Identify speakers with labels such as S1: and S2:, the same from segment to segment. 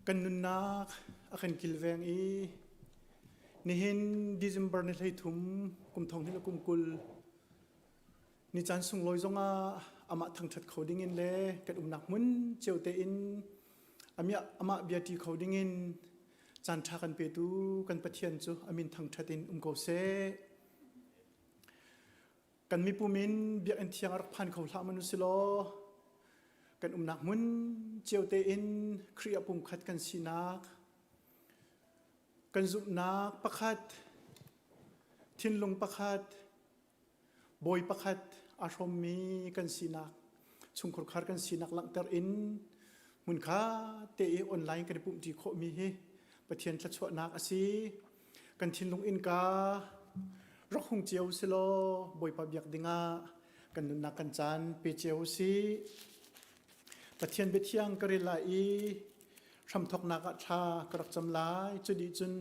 S1: Kan nunnak a kan kilveng i nihin December ni 13 kum thong hin kum 20 ni caan sunglawi zongah amah thangṭhat kho dingin le kan umnak hmun cio tein amah bia ṭi kho dingin caan ṭha kan petu kan Pathian cu a min thangṭhat in um ko seh. Kan mipum in biakinn thiang a rak phan kho hlah man usilaw kan umnak hmun cio tein Khrih ah pumkhat kan sinak kan zumhnak pakhat thinlung pakhat Bawi pakhat aa hrawmmi kan sinak, chungkhurkhar kan sinak langhter in hmunkha te i online kan i pumhṭi khawhmi hi Pathian thluachuahnak a si. Kan thinlung innka rak hung cio silaw Bawipa biak dingah kan nunnak kan caan pe cio si. Pathian biathiang ka rel lai i hramthawknak ah thla ka rak cam lai. Cu dih cun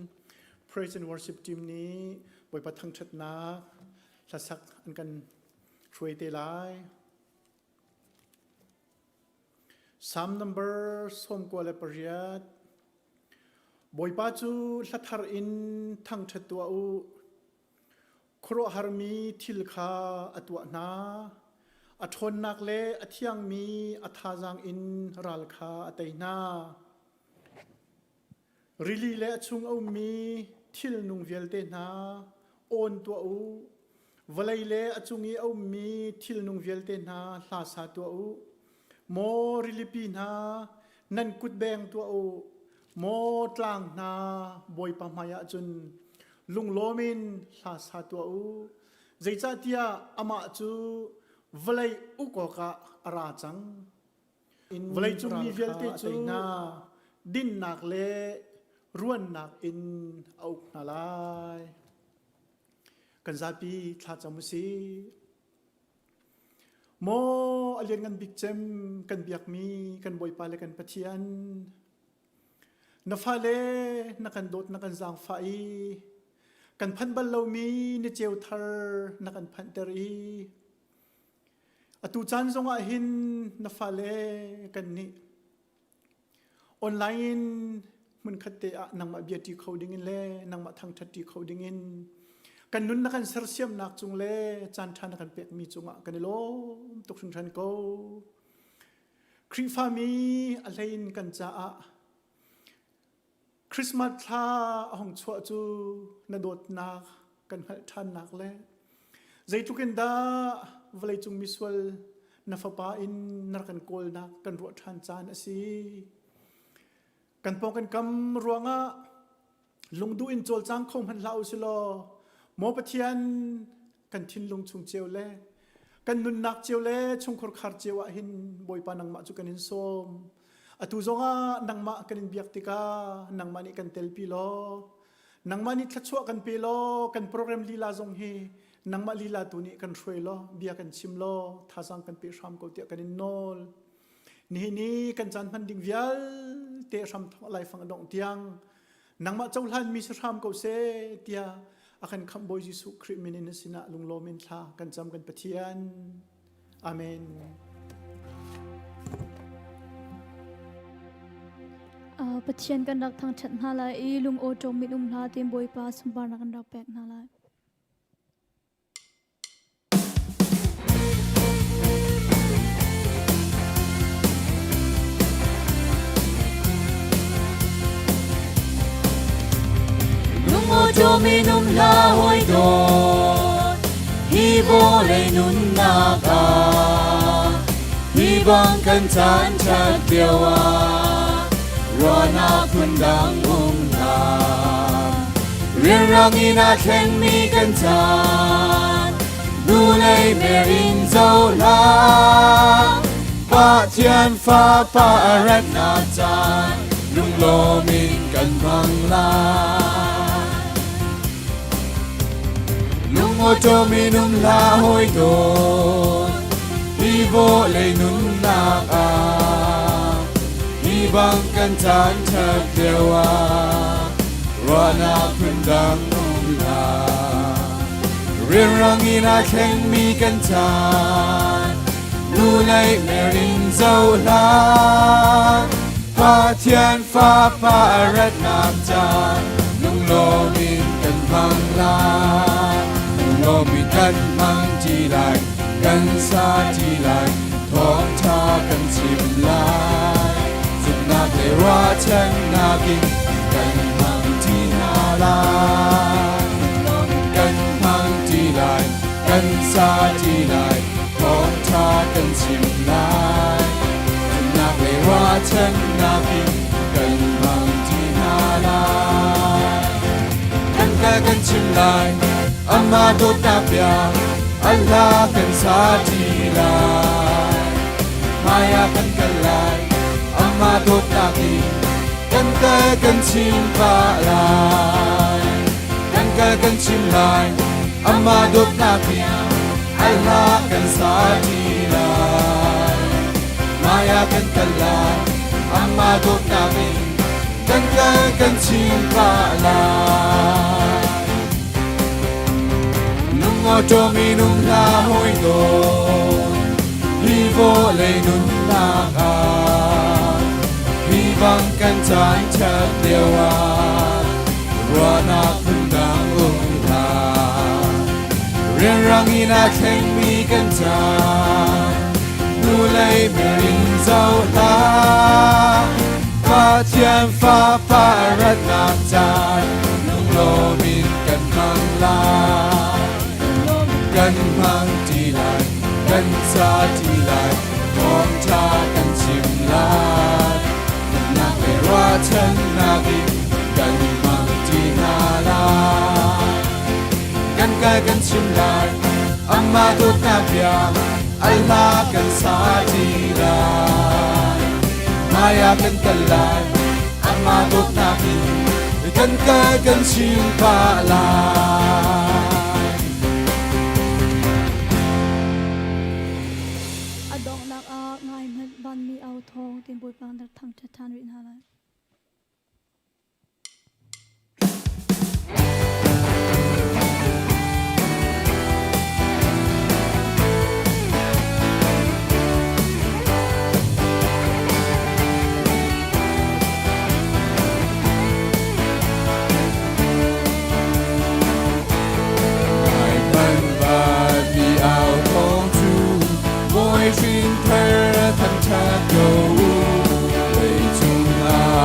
S1: praise and worship team nih Bawipa thangṭhatnak hlasak an kan hruai te lai. Psalm number 98 Bawipa cu hla thar in thangṭhat tuah u. Khuaruahharmi thil kha a tuah hna. A ṭhawnnak le a thiangmi a thazaang in ral kha a tei hna. Rili le a chung a ummi thilnung vialte hna, awn tuah u. Vawlei le a cung i a ummi thilnung vialte hna, hla sa tuah u. Maw rilipi hna, nan kut beng tuah u. Maw tlang hna, Bawipa hmaiah cun lunglawm in hla sa tuah u. Zeicahtiah amah cu vawlei uk awkah a ra cang. Vawleicung mi vialte cu dinnak le ruannak in a uk hna lai. Kan zapi thlacam u sih. Maw a lianngan bik cem kan biakmi kan Bawipa le kan Pathian, na fale na kan dawt na kan zaangfah i kan phanh bal lomi ni ceu thar na kan phanhter i Atu caan zongah hin na fale kan nih online in hmunkhat te ah nangmah bia ṭi kho dingin le nangmah thangṭhat ṭi kho dingin kan nun na kan sersiamnak cung le caan ṭha na kan pekmi cungah kan i lawm tuk hringhran ko. Khrihfami a hlei in kan caah Christmas thla a hung chuah cu na dawtnak kan hngalh ṭhannak le zeitluk in dah vawleicung misual na fapa in na rak kan kawlnak kan ruah ṭhan caan a si. Kan pawng kan kam ruangah lungduh in cawlcang kho hmanh hlah u si law maw Pathian kan thinlung chung cio le kan nunnak cio le chungkhur khar cio ah hin Bawipa nangmah cu kan in sawm. Atu zongah nangmah kan in biak tikah nangmah nih kan telpi law nangmah nih thluachuah kan pe law kan program lila zong hi nangmah lila tu nih kan hruai law bia kan chim law thazaang kan pe hram ko tiah kan in nawl. Nihin i kan caan hman ding vialte hram laifang a dongh tiang nangmah cohlan mi si hram ko seh tiah a kan khamh Bawi Jesuh Khrih min in na sinah lunglawm in thla kan cam kan Pathian. Amen.
S2: Pathian kan rak thangṭhat hna lai i lung awṭawm min um hlah ti'n Bawipa sunparnak kan rak pek hna lai.
S3: Lung awṭawm in um hlah hawi dawt hi vawlei nunnak ah hi bang kan caan ṭhat lio ah. Ruahnak phundang um hlah. Rianrang in aa thlengmi kan caan, hnulei mer in zoh hlah. Pathian Fapa a ratnak caan, lunglawm in kan hmang lai. Lungawṭawm in um hlah hawi dawt, hi vawlei nunnak ah, hi bang kan caan ṭhat lio ah, ruahnak phundang um hlah. Rianrang in aa thlengmi kan caan, hnulei mer in zoh hlah. Pathian Fapa a ratnak caan, lunglawm in kan hmang lai. Lunglawm in kan hmang ṭi lai, kan sa ṭi lai, thawngṭha kan chim lai. Zumhnak le ruahchannak in kan hmang ṭi hna lai. Kan hmang ṭi lai, kan sa ṭi lai, thawngṭha kan chim lai. Zumhnak le ruahchannak in kan hmang ṭi hna lai. Kan kal kan chim lai, amah dawtnak bia, a hla kan sa ṭi lai. Hmai ah kan kal lai, amah dawtnak in kan kal kan chim pah lai. Kan kal kan chim lai, amah dawtnak in a hla kan sa ṭi lai. Hmai ah kan kal lai, amah dawtnak in kan kal kan chim pah lai. Lungawṭawm in um hlah hawi dawt, hi vawlei nunnak ah, hi bang kan caan ṭhat lio ah, ruahnak phundang um hlah. Rianrang in aa thlengmi kan caan, hnulei mer in zoh hlah. Pathian Fapa a ratnak caan, lunglawm in kan hmang lai. Kan hmang ṭi lai, kan sa ṭi lai, thawngṭha kan chim lai. Nunnak le ruahchannak in kan hmang ṭi hna lai. Kan kal kan chim lai, amah dawtnak bia, a hla kan sa ṭi lai. Hmai ah kan kal lai, amah dawtnak in kan kal kan chim pah lai.
S2: A donghnak ah ngai hmanh vanmi au thawng tin Bawipa rak thangṭhat ṭhan rih hna lai.
S3: Ngai hmanh vanmi au thawng cu Bawi hrin thar thangṭhat ko u. Leicung ah.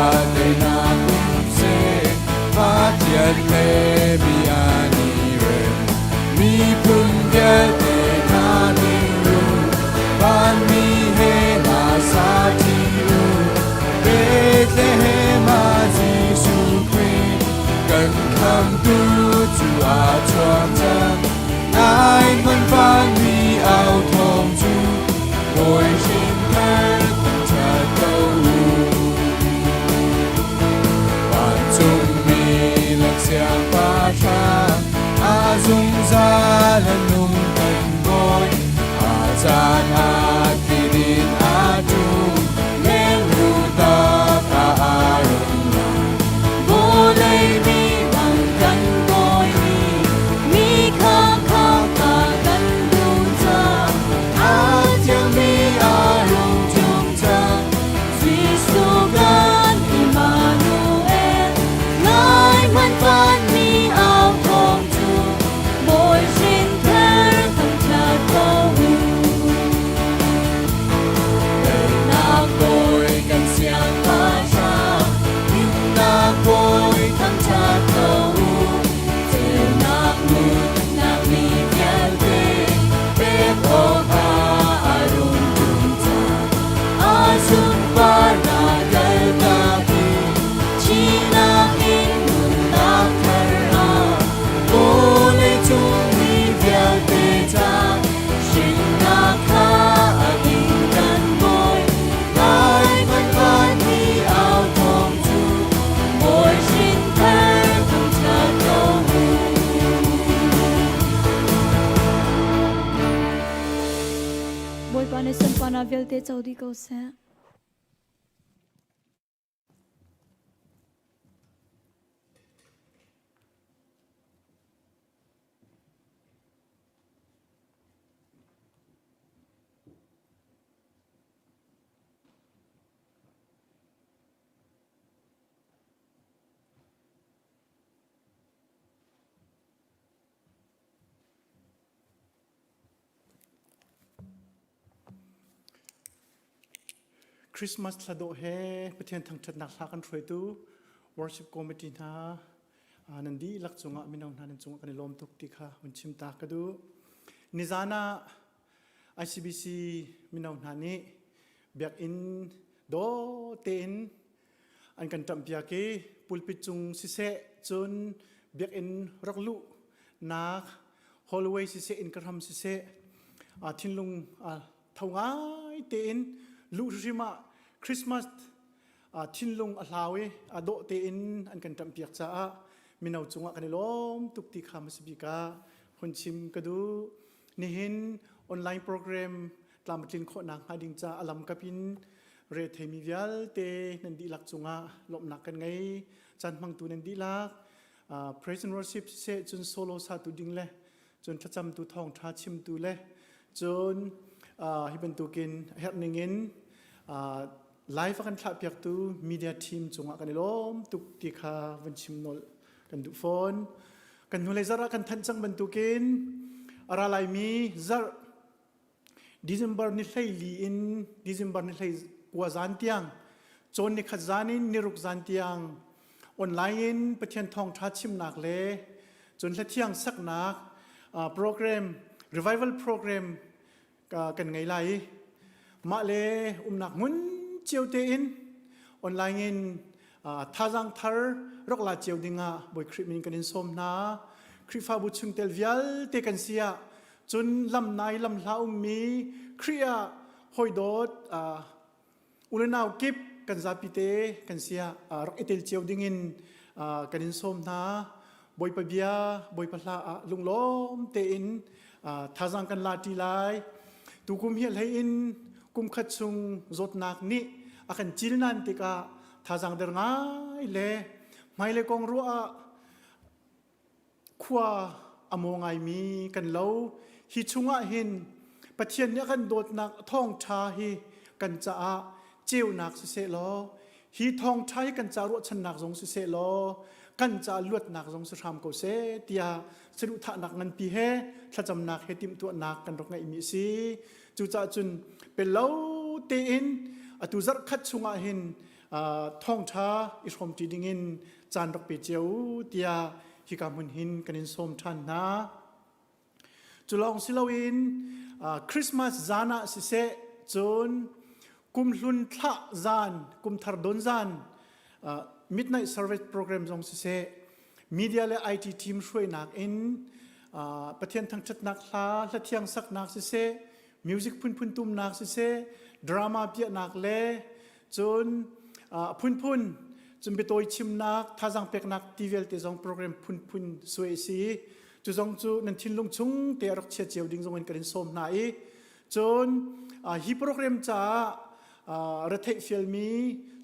S2: vialte co dih ko seh.
S1: Christmas thla dawh he Pathian thangṭhatnak hla kan hruaitu worship committee hna nan dihlak cungah mino hna nan cungah kan i lawm tuk ti kha hun chim ta ka duh. Nizan ah ICBC mino hna nih biakinn daw tein an kan ṭamhpiak i pulpit cung siseh cun biakinn rak luh nak hallway siseh inn ka hram siseh thinlung tho ngai tein luh hrim ah Christmas thinlung a hlau i a dawh tein an kan ṭamhpiak caah mino cungah kan i lawm tuk ti kha hmasabik ah hun chim ka duh. Nihin online program tlamtlin khawhnak hnga ding ca a lamkap in re theimi vialte nan dihlak cungah lawmhnak kan ngei. Caan hmangtu nan dihlak praise and worship siseh cun solo satu ding le cun thlacamtu thawngṭha chimtu le cun hi bantukin a herh ningin live a kan thlahpiaktu media team cungah kan i lawm tuk ti kha van chim nolh kan duh fawn. Kan hnulei zarh ah kan thanh cang bantukin a ra laimi zarh December ni 14 in December ni 19 zan tiang cawn ni khat zan in niruk zan tiang online in Pathian thawngṭha chimnak le cun hlathiang saknak program revival program kan ngei lai i mah le umnak hmun cio tein online in thazaang thar rak la cio dingah Bawi Khrih min kan in sawm hna. Khrihfabu chungtel vialte kan si ah cun lam nai lam hla ummi Khrih ah hawidawt unau kip kan zapi te kan si ah rak i tel cio dingin kan in sawm hna. Bawipa bia, Bawipa hla ah lunglawm tein thazaang kan la ṭi lai. Tukum hi hlei in kum khat chung zawtnak nih a kan cil nan tikah thazaang der ngai le hmailei kong ruah ah khua a maw ngaimi kan lo. Hi chungah hin Pathian nih a kan dawtnak thawngṭha hi kan caah ceunak siseh law hi thawngṭha hi kan ca ruahchannak zong siseh law kan ca luatnak zong si hram ko seh tiah saduhthahnak nganpi he thlacamnak he timhtuahnak kan rak ngeihmi a si. Cucaah cun pello tein atu zarh khat chungah hin thawngṭha i hrawmṭi dingin caan rak pe cio u tiah hika hmun hin kan in sawm ṭhan hna. Cu lawng si loin Christmas zan ah siseh cun kumhlun thlah zan, kumthar don zan, midnight service program zong siseh media le IT team hruainak in Pathian thangṭhatnak hla, hlathiang saknak siseh, music phunphun tumnak siseh, drama piahnak le cun phunphun cun biatawi chimnak, thazaang peknak ti vialte zong program phunphun suai a si. Cu zong cu nan thinlung chung te a rak chia cio ding zong in kan in sawm hna i cun hi program caah retheih fialmi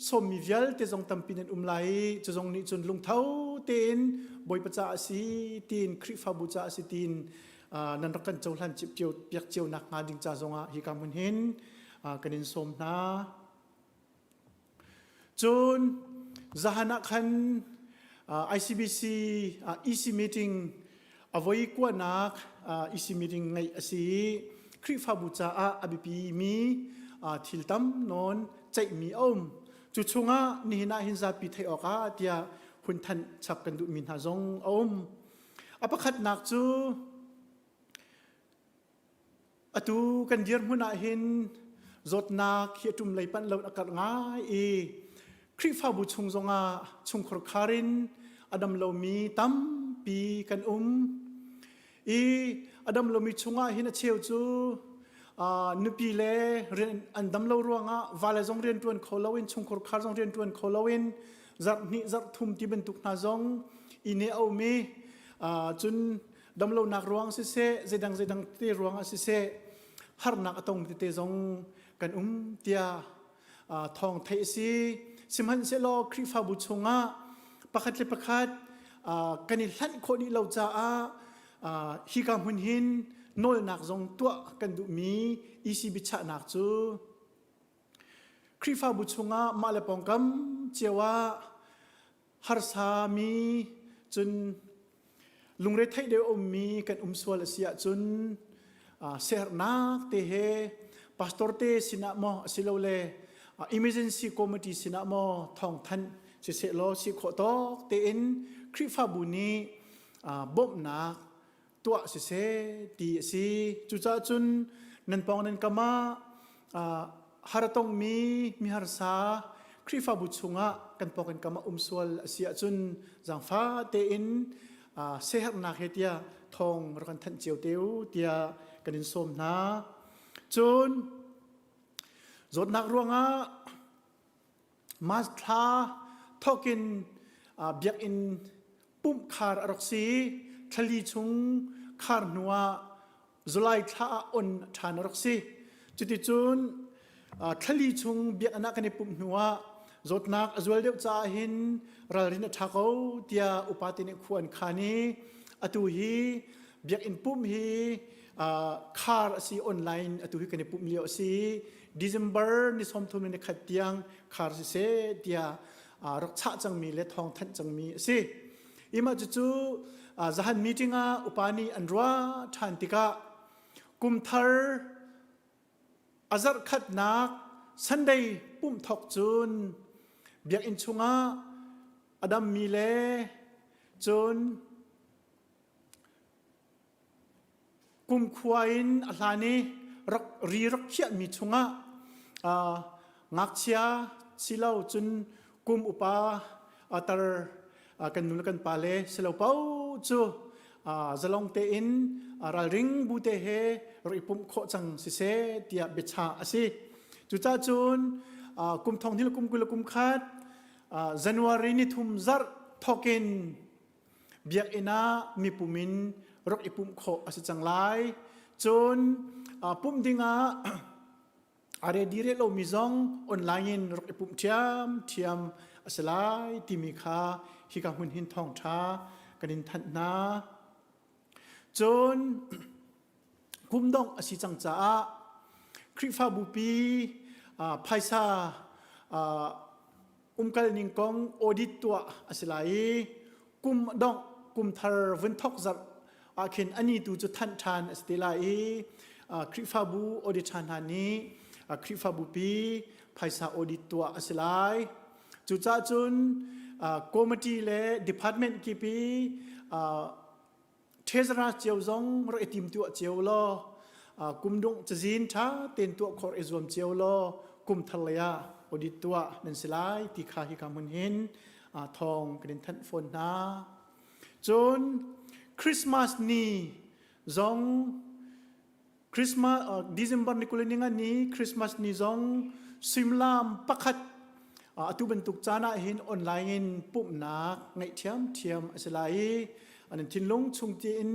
S1: sawmmi vialte zong tampi nan um lai i cu zong nih cun lungtho tein Bawipa caah a si tiin Khrihfabu caah a si tiin nan rak kan cohlan cio piak cio nak hnga ding ca zongah hi ka hmun hin kan in sawm hna. Cun zahan ah khan ICBC EC meeting a voi kuanak EC meeting ngeih a si i Khrihfabu caah a biapi mi thil tam nawn ceihmi a um. Cu chungah nihin ah hin zapi theih awkah tiah hun thanh chap kan duhmi hna zong a um. A pakhatnak cu Atu kan dirhmun ah hin zawtnak hi a ṭum lei panh lo a karh ngai i Khrihfabu chung zongah chungkhur khar in a dam lomi tampi kan um. I a dam lomi chungah hin a cheu cu nupi le rian an dam lo ruangah vale zong rian ṭuan kho loin chungkhur khar zong rian ṭuan kho loin zarh hnih zarh thum ti bantuk hna zong inn i a um i cun damlonak ruang siseh zeidang zeidang te ruangah siseh harnak a tong tete zong kan um tiah thawng theih a si. Sihmanhsehlaw Khrihfabu chungah pakhat le pakhat kan i hlanh khawh dih lo caah hika hmun hin nawlnak zong tuah kan duhmi EC biachahnak cu Khrihfabu chungah mah le pawngkam cio ah harsami cun lungretheih deuh ummi kan um sual a si ahcun siaherhnak te he pastor te sinah maw asilole emergency committee sinah maw thawngthanh siseh law si khawh tawk tein Khrihfabu nih bawmhnak tuah siseh ti a si. Cucaah cun nan pawng nan kam ah har a tongmi miharsa Khrihfabu chungah kan pawng kan kam ah um sual a si ahcun zaangfah tein siaherhnak he tiah thawng rak kan thanh cio te u tiah kan in sawm hna. Cun zawtnak ruangah March thla thawkin biakinn pumh khar a rak si. Thlali chung khar hnuah July thla ah on ṭhan a rak si. Cuticun thlali chung biakinn ah kan i pumh hnuah zawtnak a zual deuh caah hin ralrin a ṭha ko tiah upate nih khua an khan i atu hi biakinn pumh hi khar a si online atu hi kan i pumh lio a si. December ni 30 ni khat tiang khar siseh tiah rak chah cangmi le thawng thanh cangmi a si. Ima cucu zahan meeting ah upa nih an ruah ṭhan tikah kumthar a zarh khatnak Sunday pumh thawk cun biakinn chungah a dammi le cun Kumkhua in a hlan i rak ri rak khiahmi chungah ngakchia silo cun kum upa tar kan nu le kan pa le silo paoh cu zalong tein ralring bu te he rak i pumh khawh cang siseh tiah biachah a si. Cucaah cun kum thong hnih le kum 20 le kum khat January ni thum zarh thawkin Biakinn ah mipum in rak i pumh khawh a si cang lai. Cun pumh dingah a ready rih lomi zong online in rak i pumh ṭhiamṭhiam a si lai timi kha hika hmun hin thawngṭha kan in thanh hna. Cun kum dongh a si cang caah Khrihfabu pi phaisa umkal ning kong audit tuah a si lai i kum dongh kum thar vun thok zarh ah khin ani tu cu thanh ṭhan a si te lai i Khrihfabu audit ṭha hna nih Khrihfabu pi phaisa audit tuah a si lai. Cucaah cun committee le department kip i Treasurer cio zong rak i tim tuah cio law kum dongh cazin ṭha tein tuah khawh i zuam cio law kum thar lei ah audit tuah nan si lai ti kha hika hmun hin thawng kan in thanh fawn hna. Cun Christmas ni zong Christmas December ni 20 ni ni Christmas ni zong suimilam pakhat atu bantuk caan ah hin online in pumhnak ngeih ṭhiamṭhiam a si lai i an thinlung chung tiin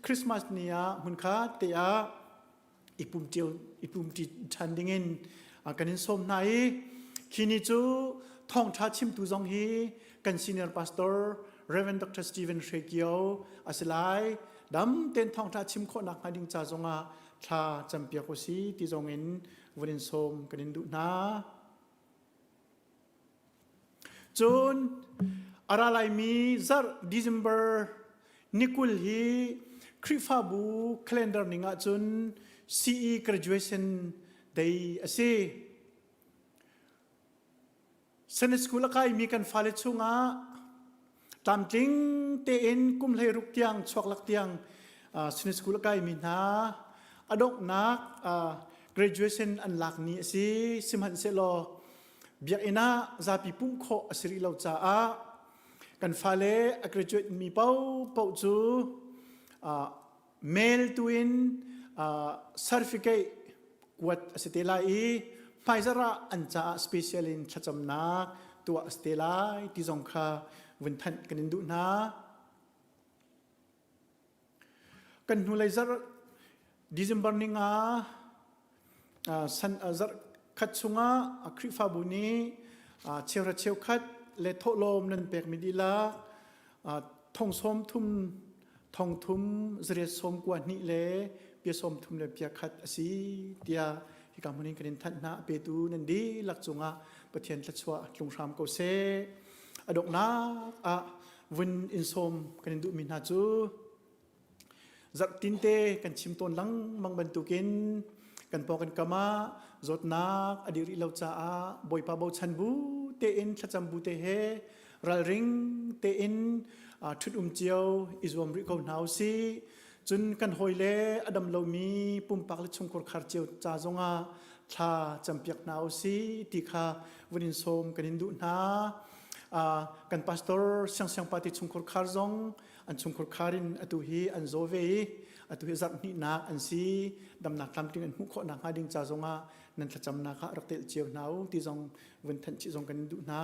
S1: Christmas ni ah hmunkhat te ah i pum i pumṭi ṭhan dingin kan in sawm hna i khi ni cu thawngṭha chimtu zong hi kan senior pastor Reverend Dr. Stephen Hre Kio a si lai. Dam tein thawngṭha chim khawhnak hnga ding ca zongah thla campiak u si ti zong in vun in sawm kan in duh hna. Cun a ra laimi zarh December ni 20 hi Khrihfabu calendar ning ahcun CE graduation day a si. Sunday school a kaimi kan fale chungah tlamtling tein kum 16 tiang chuak lak tiang Sunday school a kaimi hna a donghnak graduation an lak ni a si. Sihmanhsehlaw biakinn ah zapi pumh khawh a si rih lo caah kan fale a graduate mi paohpaoh cu mail tu in certificate kuat a si te lai i hmaizarh ah an caah special in thlacamnak tuah a si te lai ti zong kha vun thanh kan in duh hna. Kan hnulei zarh December ninga san zarh. khat chungah Khrihfabu nih cheuhra cheukhat le thawhlawm nan pekmi dihlak thong sawm thum thong thum zariat sawm kua hnih le pia sawm thum le pia khat a si tiah hika hmun in kan in thanh hna. A petu nan dihlak cungah Pathian thluachuah tlung hram ko seh. A donghnak ah vun in sawm kan in duhmi hna cu zarhtin te kan chim tawn lengmang bantukin kan paw kan kam ah zawtnak a dih rih lo caah Bawipa bochan bu tein thlacam bu te he ralring tein ṭhut um cio i zuam rih ko hna usih. Cun kan hawile a dam lomi pumpak le chungkhur khar cio ca zongah thla campiak hna usih ti kha vun in sawm kan in duh hna. Kan pastor Siangsiang Party chungkhur khar zong an chungkhur khar in atu hi an zaw ve i atu hi zarh hnihnak an si. Damnak tlamtling an hmuh khawh nakhnga ding ca zongah nan thlacamnak ah rak telh cio hna u ti zong vun thanh chih zong kan duh hna.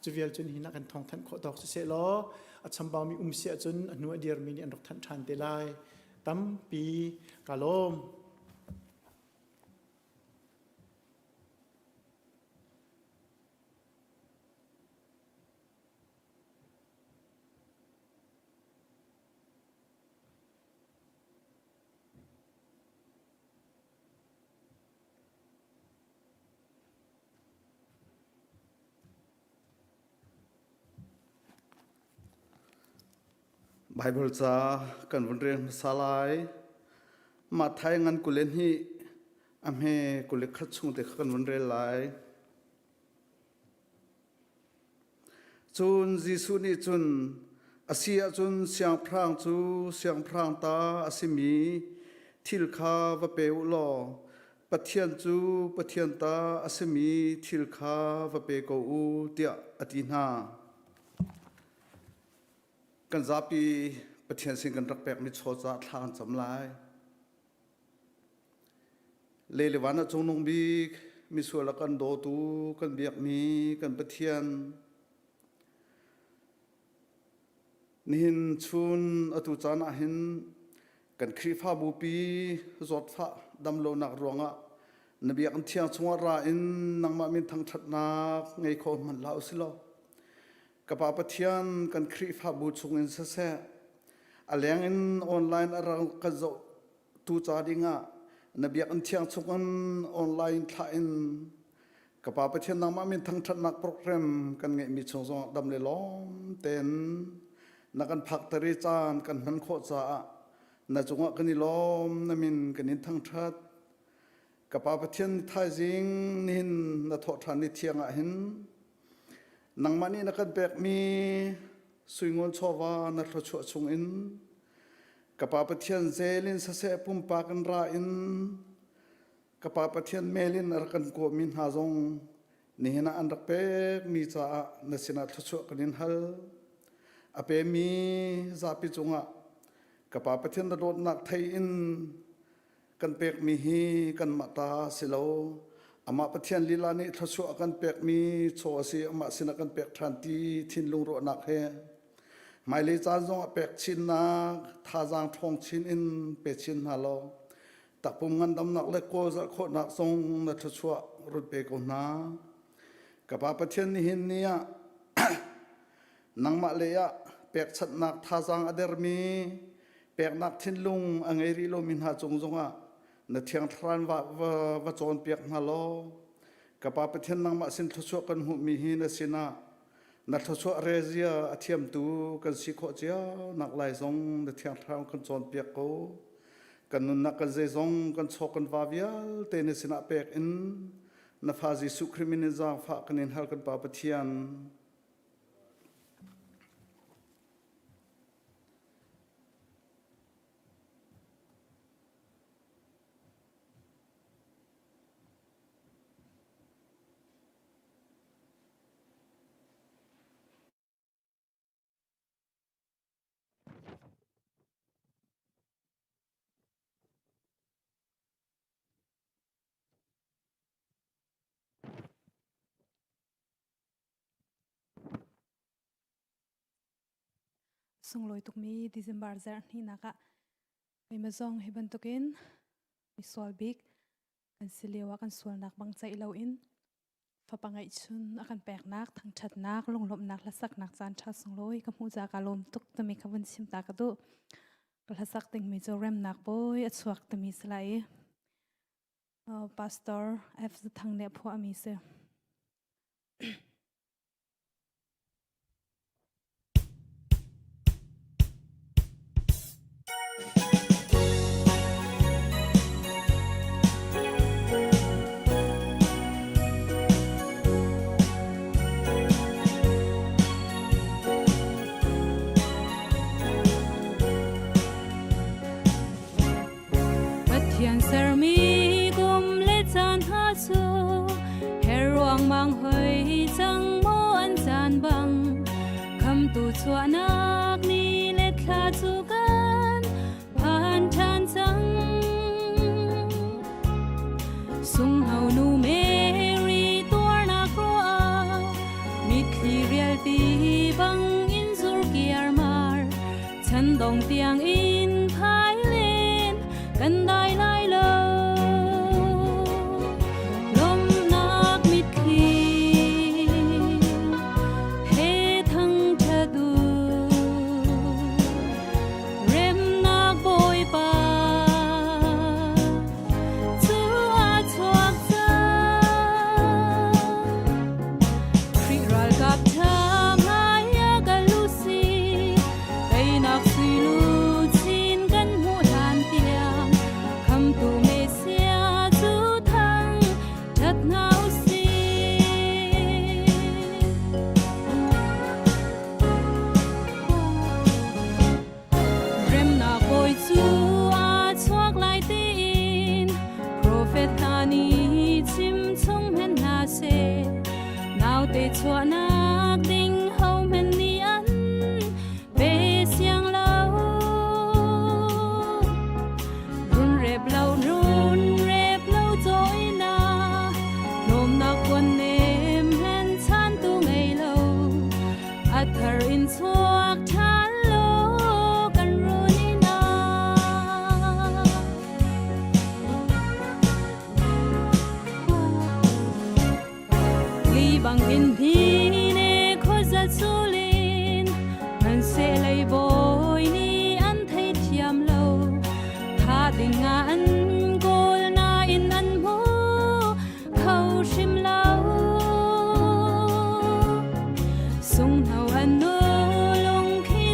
S1: Cu vial cun hin ah kan thawng thanh khawh tawk siseh law a chambaumi um si ahcun a hnu a dirmi nih an rak thanh ṭhan te lai. Tampi ka lawm.
S4: Baibal ca kan vun rel hmasa lai. Matthai ngan 22 a hme 21 chung te kha kan vun rel lai. Cun Jesuh nih cun, A si ahcun siangpahrang cu siangpahrang ta a simi thil kha va pe u law Pathian cu Pathian ta a simi thil kha va pe ko u, tiah a ti hna. Kan zapi Pathian sin kan rak pekmi chaw caah thla kan cam lai. Lei le van ah cungnung bik misual a kan dawtu kan biakmi kan Pathian nihin chun atu caan ah hin kan Khrihfabu pi zawtfah damlonak ruangah na biakinn thiang chungah ra in nangmah min thangṭhatnak ngei kho hmanh hlah usih law ka Pa Pathian kan Khrihfabu chungin siseh a leng in online a rak kan zoh tu ca dingah na biakinn thiang chungin online thlah in ka Pa Pathian nangmah min thangṭhatnak program kan ngeihmi chung zongah dam le lawm tein na kan phakter i caan kan hman khawh caah na cungah kan i lawm na min kan in thangṭhat. Ka Pa Pathian thaizing nihin na thawh ṭhan ni thiang ah hin nangmah nih na kan pekmi suingun chawva na thluachuah chungin ka Pa Pathian zel in saseh pumpak in ra in ka Pa Pathian mail in a rak kan kawhmi hna zong nihin ah an rak pekmi caah na sinah thluachuah kan in hal. A pemi zapi cungah ka Pa Pathian na dawtnak thei in kan pekmi hi kanmah ta si lo. Amah Pathian lila nih thluachuah a kan pekmi chaw a si, amah sinah kan pek ṭhan ti thinlung ruahnak he hmailei caan zongah pek chinnak thazaang ṭhawng chin in pe chin hna law takpum ngandamnak le kawl zalh khawhnak zong na thluachuah run pe ko hna. Ka Pa Pathian nihin ni ah nangmah lei ah pekchanhnak thazaang a dermi peknak thinlung a ngei rih lomi hna cung zongah na thiang thlarau va, va, va cawnpiak hna law ka Pa Pathian nangmah sin thluachuah kan hmuhmi hi na sinah na thluachuah rezia a thiamtu kan si khawh cio nak lai zong na thiang thlarau kan cawnpiak ko. Kan nunnak kan zeizong kan chaw kan va vialte na sinah pek in na fa Jesuh Khrih min in zaangfah kan in hal kan Pa Pathian.
S5: Sunglawi tukmi December zarh hnihnak ah keimah zong hi bantukin misual bik. Kan si lio ah kan sualnak bang ceih loin fapa ngeihchun a kan peknak thangṭhatnak lunglawmhnak hlasaknak caan ṭha sunglawi ka hmuh ca ka lawm tuk timi kha vun chim ta ka duh. Ka hlasak dingmi cu remnak bawi a chuak timi si lai i Pastor F. Zathang nih a phuahmi si. Pathian sermi kum le caan hna cu her ruangmang hoi cang maw an caan bang khamtu chuahnak ni le thla cu kan phan ṭhan cang. Sunghno nu Mary tuarnak ruah mitthli rialti bang in zur kiarmar chan dong tiang in phai len kan dai lai lo. Lawmhnak mitthli he thangṭhat u. Remnak Bawipa cu a chuak cang. Khrih ralkap ṭha hmai a kal u sih. Teinak suiluchin kan hmuh hlan tiang khamtu Messiah cu thang ṭhat hna u sih. Remnak bawi cu aa chuak lai tiin profet hna nih chim chung hmenh hna seh. Naute chuahnak ding hohmanh nih an pe siang lo. Run rep lo run rep lo cawi na lawmnak puan nem hlen chan tu ngei lo. A thar in chuak ṭhan law kan run in ah. Li bang in hi ne khuaza culin hmanhseh lei bawi nih an theithiam lo. Tha ding ah an kawl nain an hmu kho hrim lo. Sunghno an nu lungkhi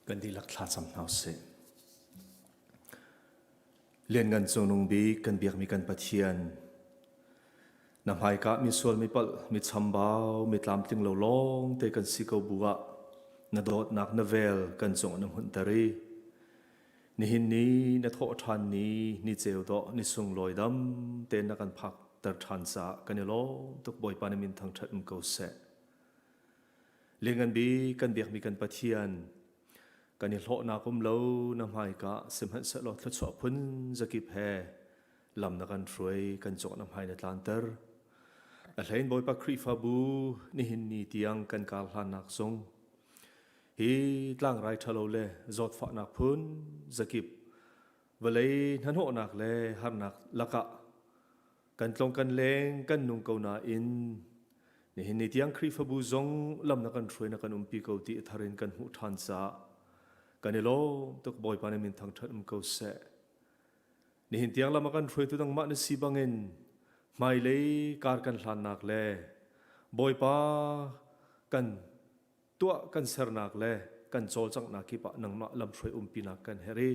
S6: Kan dihlak thlacam hna usih. Lianngan cungnung bik kan biakmi kan Pathian, na hmaika mi sual mi palh mi chambau mi tlamtling lo lawng te kan si ko bu ah na dawtnak na vel kan cung na hmunhter i nihin ni na thawh ṭhan ni ni ceu dawh ni sunglawi dam tein na kan phak ter ṭhan caah kan i lawm tuk. Bawipa na min thangṭhat um ko seh. Lianngan bik kan biakmi kan Pathian, kan i hlawhnak um lo na hmaika sihmanhsehlaw thluachuah phun zakip he lam na kan hruai, kan cawk na hmai na tlanter. A hlein Bawipa Khrihfabu nihin ni tiang kan kar hlannak zong hi tlangrai ṭhalo le zawtfahnak phun zakip vawlei hnahnawhnak le harnak lakah Kan tlong kan leng kan nung ko nain nihin ni tiang Khrihfabu zong lam na kan hruai na kan umpi ko ti a thar in kan hmuh ṭhan caah kan i lawm tuk. Bawipa na min thangṭhat um ko seh. Nihin tiang lam a kan hruaitu nangmah na si bangin hmailei kar kan hlannak le Bawipa kan tuah kan sernak le kan cawlcanghnak kip ah nangmah lamhruai umpinak kan herh i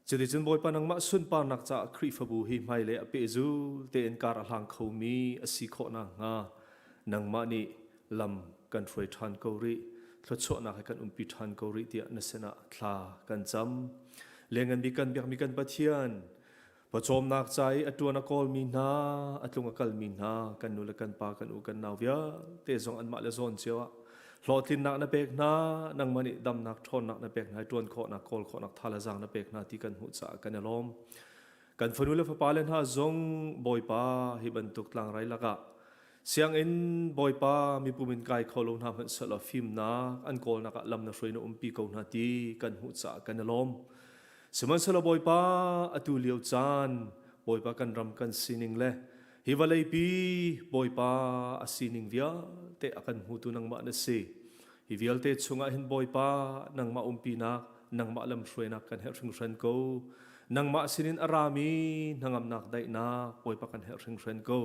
S6: cuticun Bawipa nangmah sunparnak caah Khrihfabu hi hmailei a pehzul tein kar a hlang khomi a si khawh nakhnga nangmah nih lam kan hruai ṭhan ko rih, thluachuahnak he kan umpi ṭhan ko rih tiah na sinah thla kan cam. Lengan bik kan biakmi kan Pathian, Pawcawmnak ca i a ṭuan a kawlmi hna, a tlung a kalmi hna, kan nu le kan pa, kan u kan nau vialte zong anmah le zawn cio ah hlawhtlinnak na pek hna, nangmah nih damnak ṭhawnnak na pek hna i ṭuan khawhnak, kawl khawhnak tha le zaang na pek hna ti kan hmuh caah kan i lawm. Kan fanu le fapale hna zong Bawipa hi bantuk tlangrai lakah sianginn Bawipa mipum in kai kho lo hna hmanh sehlaw fimnak an kawlnak ah lam na hruai na umpi ko hna ti kan hmuh caah kan i lawm. Sihmanhsehlaw Bawipa, atu lio caan Bawipa kan ram kan sining le hi vawleipi Bawipa a sining vialte a kan hmutu nangmah na si. Hi vialte chungah hin Bawipa nangmah umpinak, nangmah lamhruainak kan herh hringhran ko. Nangmah sinin a rami hnangamnak daihnak Bawipa kan herh hringhran ko.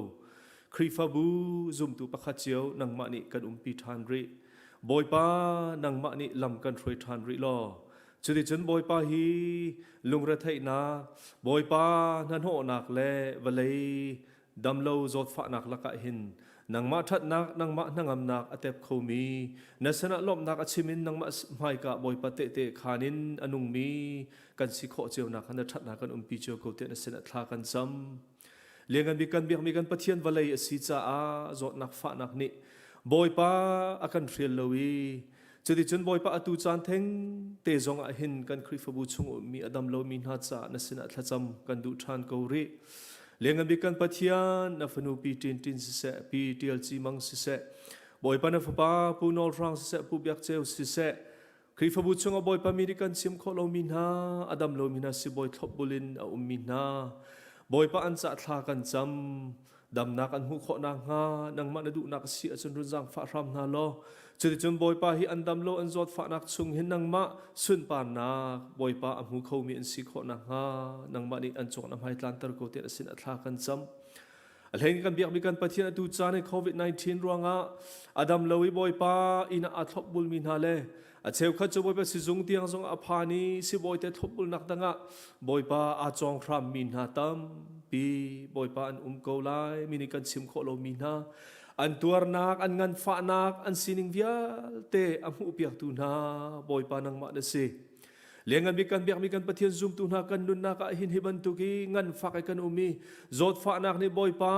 S6: Khrihfabu zumtu pakhat cio nangmah nih kan umpi ṭhan rih. Bawipa nangmah nih lam kan hruai ṭhan rih law Cuticun Bawipa hi lungretheihnak, Bawipa hnahnawhnak le vawlei damlo zawtfahnak lakah hin nangmah ṭhatnak, nangmah hnangamnak a tep khomi, na sinah lawmhnak a chim in nangmah hmaika Bawipa tehte khaan in a nungmi kan si khawh cio nak na ṭhatnak kan umpi cio ko tiah na sinah thla kan cam. Lianngan bik kan biakmi kan Pathian vawlei a si caah zawtnak fahnak nih Bawipa a kan hrial lo i Cuticun Bawipa atu caan theng te zong ah hin kan Khrihfabu chung ummi a dam lomi hna caah na sinah thlacam kan duh ṭhan ko rih. Lianngan bik kan Pathian, na fanu Pi Tin Tin siseh, Pi Tial Ci Mang siseh, Bawipa na fapa Pu Nawl Hrang siseh, Pu Biak Ceu siseh, Khrihfabu chungah Bawipa mi nih kan chim khawh lomi hna, a dam lomi hna sibawi thlopbul in a ummi hna, Bawipa an cah thla kan cam. Damnak an hmuh khawh nakhnga nangmah na duhnak a si ahcun run zaangfah hram hna law cuticun Bawipa hi an dam lo an zawtfahnak chung hin nangmah sunparnak Bawipa a hmu khomi an si khawh nakhnga nangmah nih an cawk na hmai tlanter ko tiah na sin a thla kan cam. A hlei kan biakmi kan Pathian atu caan i COVID-19 ruangah a dam lo i Bawipa inn ah aa thlopbulmi hna le a cheukhat cu Bawipa sizung tiang zong a phan i sibawi te thlopbulnak dangah Bawipa aa cawng hrammi hna tampi Bawipa an um ko lai. Mi nih kan chim khawh lomi hna an tuarnak, an nganfahnak, an sining vialte a hmuhpiaktu hna Bawipa nangmah na si. Lianngan bik kan biakmi kan Pathian zumtu hna kan nunnak ah hin hi bantuk i nganfak i kan um i zawtfahnak nih Bawipa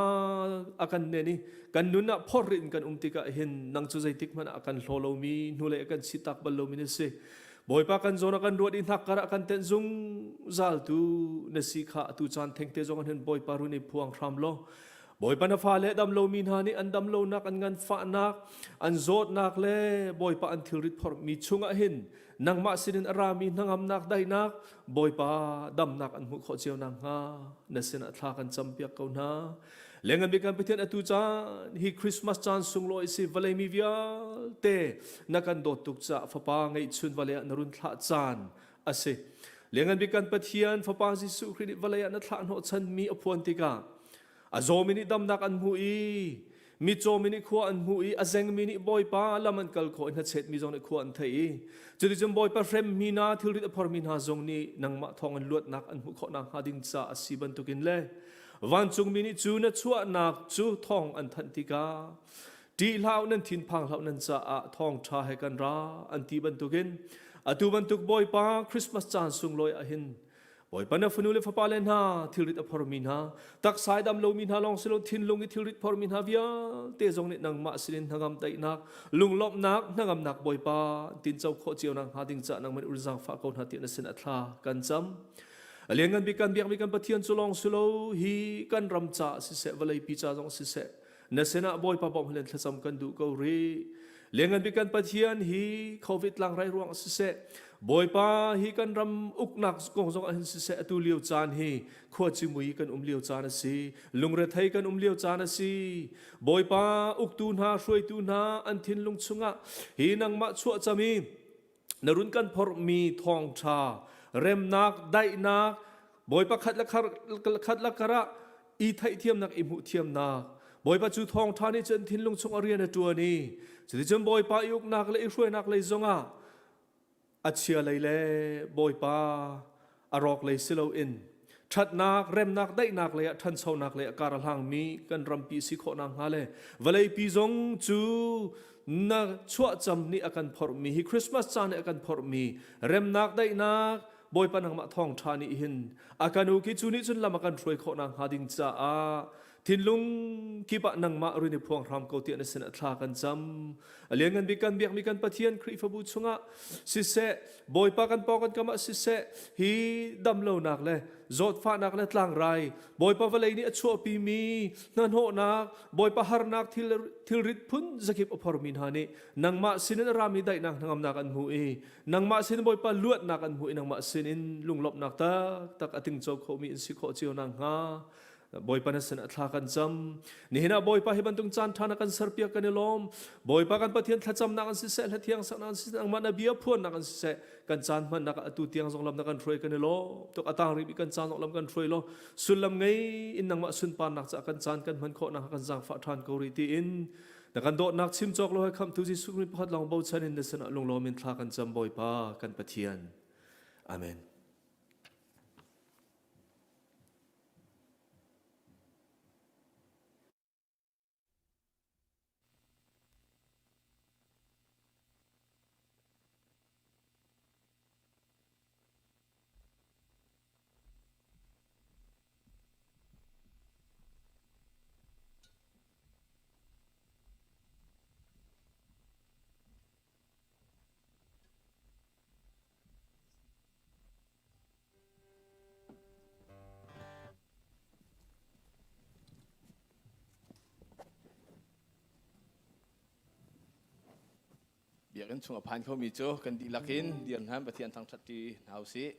S6: a kan nen i kan nun ah phorh in kan um tikah hin nang cu zeitik hmanh ah kan hlaw lomi hnulei a kan sitak bal lomi na si. Bawipa kan zawn a kan ruat i hnakkar ah kan tenh zungzal tu na si kha atu caan thengte zong hin Bawipa run i phuang hram law Bawipa na fale dam lomi hna nih an dam lonak an nganfahnak an zawtnak le Bawipa an thilrit phorhmi chungah hin nangmah sinin a rami hnangamnak daihnak Bawipa damnak an hmuh khawh cio nakhnga na sinah thla kan campiak ko hna. Lengan bik kan Pathian atu caan hi Christmas caan sunglawi si vawlei mi vialte na kan dawt tuk caah fapa ngeihchun vawlei ah na run thlah caan a si. Lengan bik kan Pathian fapa Jesuh Khrih nih vawlei ah na thlah hnawhchan mi a phuan tikah a zawmi nih damnak an hmu i. Mitcaw mi nih khua an hmuh i a zengmi nih Bawipa lam an kal khawh i hnachetmi zong nih khua an theih i cuticun Bawipa hremmi hna thilrit a phormi hna zong nih nangmah thawngin luatnak an hmuh khawh nakhnga ding ca a si bantukin le vancungmi nih cu na chuahnak cu thawng an thanh tikah ṭih hlah u nan thinphang hlah u nan caah thawngṭha he kan ra an ti bantukin atu bantuk Bawipa Christmas caan sunglawi ah hin Bawipa na fanu le fapa le hna thilrit a phormi hna taksa i dam lomi hna lawng si lo thinlung i thilrit phormi hna vialte zong nih nangmah sinin hnangam daihnak lunglawmhnak hnangamnak Bawipa tinco khawh cio nak hnga ding cah nangman ur zaangfah ko hna tiah na sin a thla kan cam. A lianngan bik kan biakmi kan Pathian cu lawng si lo hi kan ram ca siseh vawlei pi ca zong siseh na sinah Bawipa bawmh hlen thlacam kan duh ko rih. Lianngan bik kan Pathian hi COVID tlangrai ruang siseh Bawipa hi kan ram uknak kong zong ah hin siseh atu lio caan hi khuaci mui kan um lio caan a si lungrethei kan um lio caan a si Bawipa uktu hna hruaitu hna an thinlung chungah hi nangmah chuahcam i na run kan phorhmi thawngṭha remnak daihnak Bawipa khat le khat le karah i theihthiamnak i hmuhthiamnak Bawipa cu thawngṭha nih cun thinlung chung a rian a ṭuan i cuticun Bawipa i uknak le i hruainak lei zongah a chia lei le Bawipa a rawk lei si loin ṭhatnak remnak daihnak lei ah ṭhanchonak lei ah kar a hlangmi kan rampi si khawh nakhnga le vawleipi zong cu na chuahcam nih a kan phorhmi hi Christmas caan nih a kan phorhmi remnak daihnak Bawipa nangmah thawngṭha nih hin a kan u ki cu nih cun lam a kan hruai khawh nakhnga ding caah thinlung kip ah nangmah rin i phuang hram ko tiah na sin ah thla kan cam. A lianngan bik kan biakmi kan Pathian Khrihfabu chungah siseh Bawipa kan paw kan kam ah siseh hi damlonak le zawtfahnak le tlangrai Bawipa vawlei nih a chuahpimi hnahnawhnak Bawipa harnak thil thilrit phun zakip a phormi hna nih nangmah sinin a rami daihnak hnangamnak an hmu i nangmah sin Bawipa luatnak an hmu i nangmah sinin lunglawmhnak taktak a tingco khomi in si khawh cio nakhnga Bawipa na sin ah thla kan cam. Nihin ah Bawipa hi bantuk caan ṭha na kan serpiak kan i lawm. Bawipa kan Pathian thlacamnak an siseh, hlathiang saknak an siseh, nangmah na bia phuannak an siseh, kan caan hmannak ah atu tiang zong lam na kan hruai kan i lawm. Tuk atang rih kan caan zong lam kan hruai law sullam ngei in nangmah sunparnak caah kan caan kan hman khawh nak kan zaangfah ṭhan ko rih tiin na kan dawtnak chim cawk lo he khamhtu Jesuh Khrih pakhat lawng bochan in na sinah lunglawm in thla kan cam Bawipa kan Pathian. Amen.
S7: Biakinn chung a phan khomi cu kan dihlak in dir hna Pathian thangṭhat ṭi hna u sih.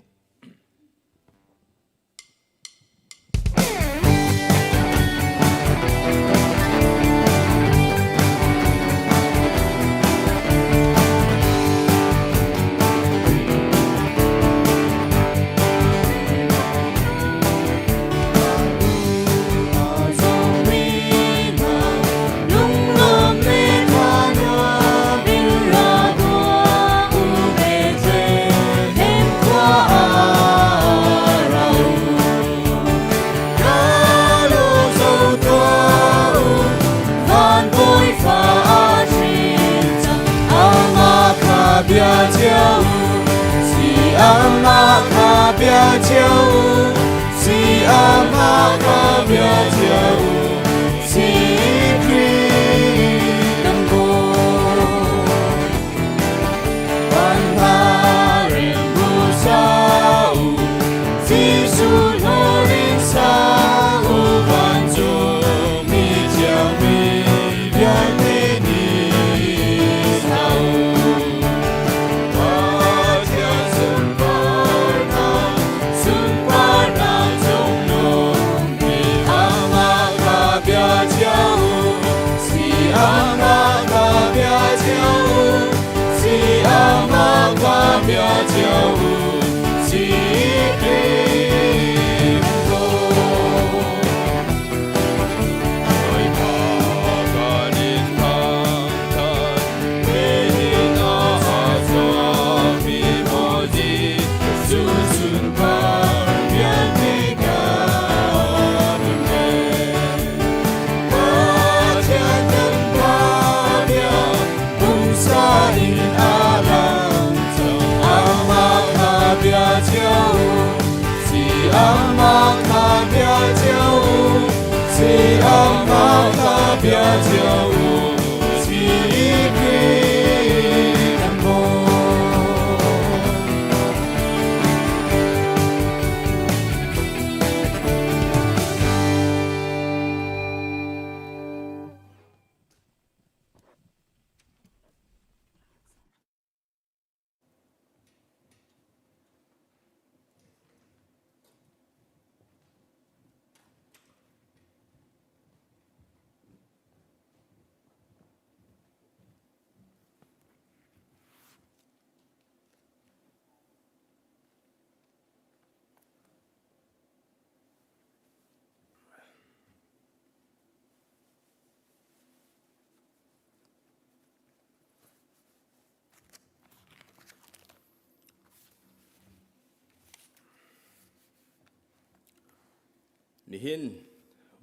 S7: Nihin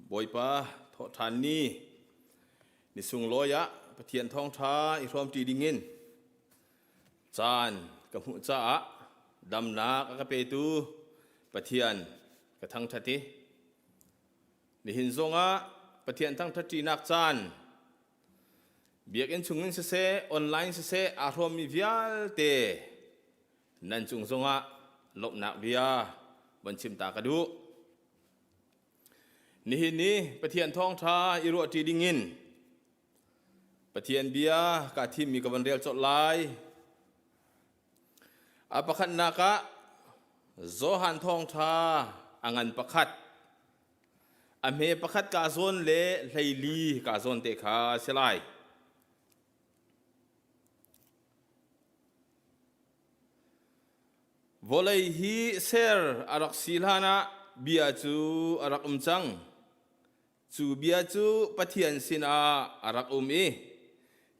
S7: Bawipa thawhṭhan ni ni sunglawi ah Pathian thawngṭha i hrawmṭi dingin caan ka hmuh caah damnak a ka petu Pathian ka thangṭhat i nihin zongah Pathian thangṭhatṭinak caan biakinn chungin siseh online siseh aa hrawmmi vialte nan cung zongah lawmhnak bia von chim ta ka duh. Nihin ni Pathian thawngṭha i ruahṭi dingin Pathian bia kaa thimmi ka von rel colh lai. A pakhatnak ah Johan thawngṭha a ngan pakhat a hme pakhat kaa zawn le 14 kaa zawn te kha a si lai. Vawlei hi ser a rak si hlanah bia cu a rak um cang. Cu bia cu Pathian sinah a rak um i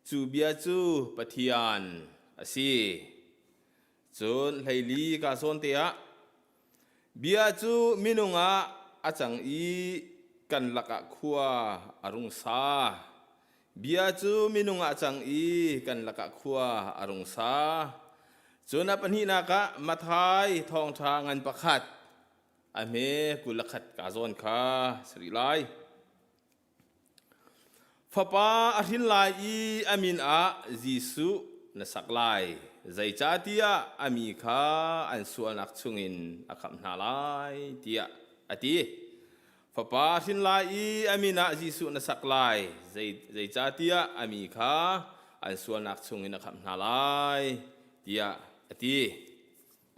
S7: cu bia cu Pathian a si. Cun 14 ka zawn te ah bia cu minung ah a cang i kan lakah khua a rung sa. Bia cu minung ah cang i kan lakah khua a rung sa. Cun a pahnihnak ah Matthai thawngṭha ngan pakhat a hme 21 ka zawn kha si rih lai. Fapa a hrin lai i a min ah Jesuh na sak lai, zeicahtiah a mi kha an sualnak chungin a khamh hna lai, tiah a ti. Fapa hrin lai i a min ah Jesuh na sak lai, zeicahtiah a mi kha an sualnak chungin a khamh hna lai, tiah a ti.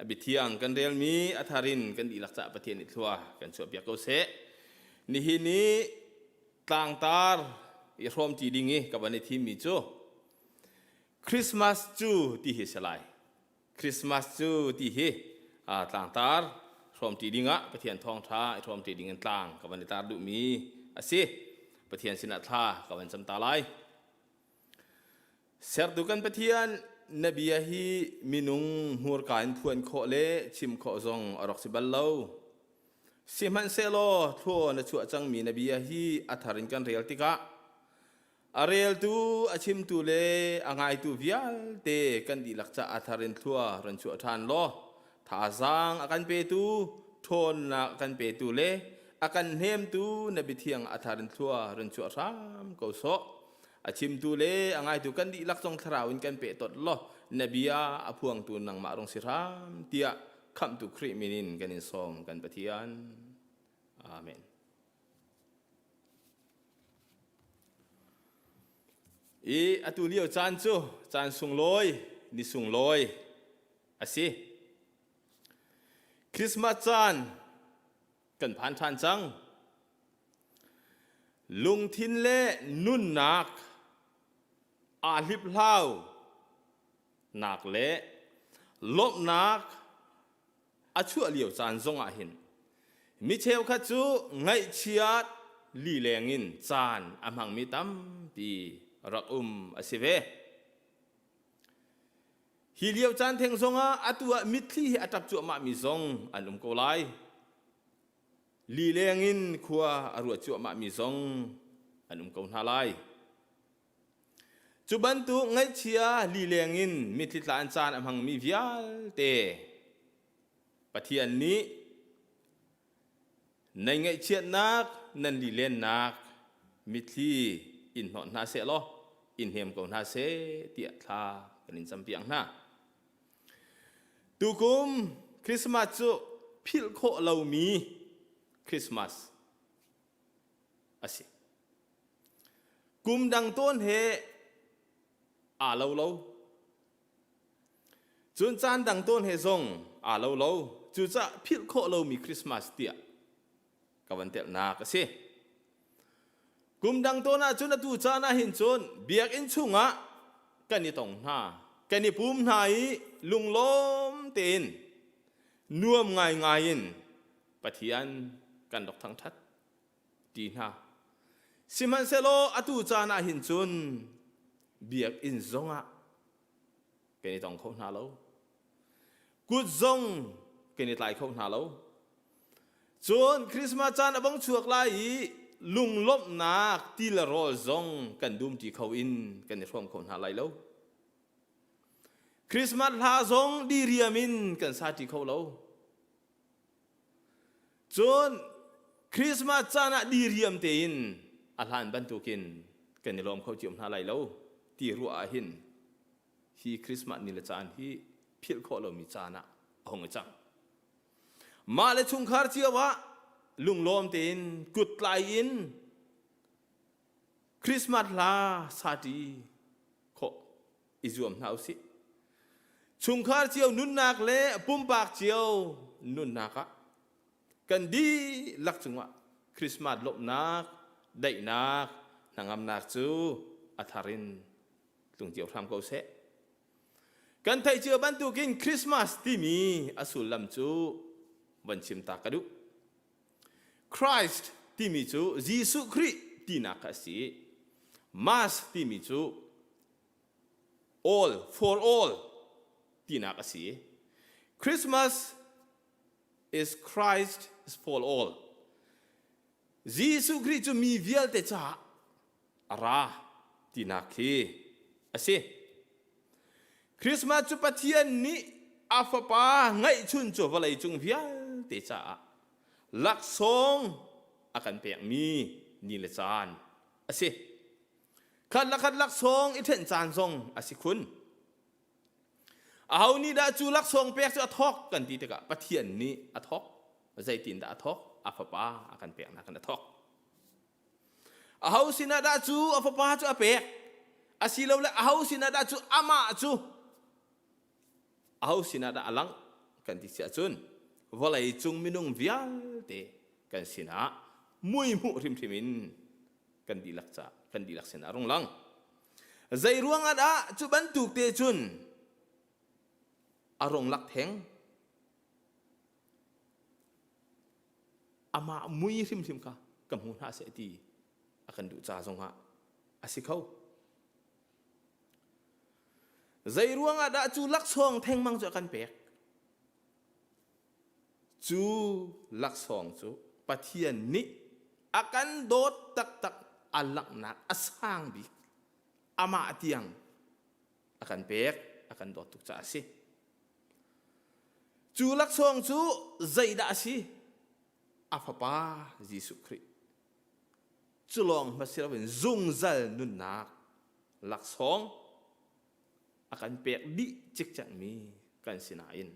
S7: A biathiang kan relmi a thar in kan dihlak caah Pathian nih thlua kan chuahpiak ko seh. Nihin i tlangtar i hrawmṭi ding i ka van i thimmi cu Christmas cu ti hi si lai. Christmas cu ti hi tlangtar hrawmṭi dingah Pathian thawngṭha i hrawmṭi dingin tlang ka van i tar duhmi a si. Pathian sinah thla ka van cam ta lai. Sertu kan Pathian na bia hi minung hmurka in phuan khawh le chim khawh zong a rak si bal lo. Sihmanhsehlaw thlua na chuah cangmi na bia hi a thar in kan rel tikah A reltu, a chimtu le a ngaitu vialte kan dihlak caah thar in thlua run chuah ṭhan law thazaang a kan petu, ṭhawnnak a kan petu le a kan hnemtu na biathiang a thar in thlua run chuah hram ko sawh. A chimtu le a ngaitu kan dihlak zong thlarau in kan pehtonh law na bia a phuangtu nangmah rung si hram tiah khamhtu Khrih min in kan in sawm kan Pathian. Amen. I atu lio caan cu caan sunglawi, ni sunglawi a si. Christmas caan kan phan ṭhan cang. Lungthin le nunnak aa hliphlau nak le lawmhnak a chuah lio caan zongah hin mi cheukhat cu ngaihchiat lileng in caan a hmangmi tampi rak um a si ve. Hi lio caan theng zongah atu ah mitthli hi a ṭap cuahmahmi zong an um ko lai. Lileng in khua a ruat cuahmahmi zong an um ko hna lai. Cu bantuk ngaihchia lileng in mitthli tla in caan a hmangmi vialte Pathian nih nan ngaihchiatnak nan lilennak mitthli in hnawt hna seh law in hnem ko hna seh tiah thla kan in campiak hna. Tukum Christmas cu philh khawh lomi Christmas a si. Kum dang tawn he aa lo lo. Cun caan dang tawn he zong aa lo lo. Cucaah philh khawh lomi Christmas tiah ka van telhnak a si. Kum dang tawn ahcun atu caan ah hin cun biakinn chungah kan i tong hna, kan i pum hna i lunglawm tein nuam ngaingai in Pathian kan rak thangṭhat. ti hna. Sihmanhsehlaw atu caan ah hin cun biakinn zongah kan i tong kho hna lo. Kut zong kan i tlai kho hna lo. Cun Christmas caan a bong chuak lai i lunglawmhnak ti le rawl zong kan dumṭi kho in kan i hrawm kho hna lai lo. Christmas hla zong diriam in kan sa ṭi kho lo. Cun Christmas caan ah diriam tein a hlan bantukin kan i lawm kho cio hna lai lo ti ruah ah hin hi Christmas ni le caan hi philh khawh lomi caan ah a hung i cang. Mah le chungkhar cio ah lunglawm tein kut tlai in Christmas hla sati khawh i zuam hna usih. Chungkhar cio nunnak le pumpak cio nunnak ah kan dihlak cungah Christmas lawmhnak, daihnak, hnangamnak cu a thar in tlung cio hram ko seh. Kan theih cio bantukin Christmas timi a sullam cu van chim ta ka duh. Christ timi cu Jesuh Khrih tinak kha a si. Mass timi cu all for all tinak a si. Christmas is Christ is for all. Jesuh Khrih cu mi vialte caah a ra tinak khi a si. Christmas cu Pathian nih a fapa ngeihchun cu vawlei cung vialte caah laksawng a kan pekmi ni le caan a si. Khat le khat laksawng i ṭhen caan zong a si khun. Aho nih dah cu laksawng pek cu a thawk kan ti tikah Pathian nih a thawk. Zeitindah a thawk? A fapa a kan peknak in a thawk. Aho sinah dah cu a fapa cu a pek? Asilole aho sinah dah cu amah cu aho sinah dah a langh kan ti si ahcun vawlei cung minung vialte kan sinah mui hmuh hrimhrim in kan dihlak ca kan dihlak sinah rung lang. Zei ruangah dah cu bantuk te cun a rung lak theng? Amah mui hrimhrim kha ka hmu hna seh ti a kan duh ca zongah a si kho. Zei ruangah dah cu laksawng thengmang cu a kan pek? Cu laksawng cu Pathian nih a kan dawt taktak a langhnak a sang bik amah tiang a kan pek a kan dawt tuk caah a si. Cu laksawng cu zeidah a si? A fapa Jesuh Khrih. Cu lawng hma si loin zungzal nunnak laksawng a kan pek dih cikcekmi kan si nain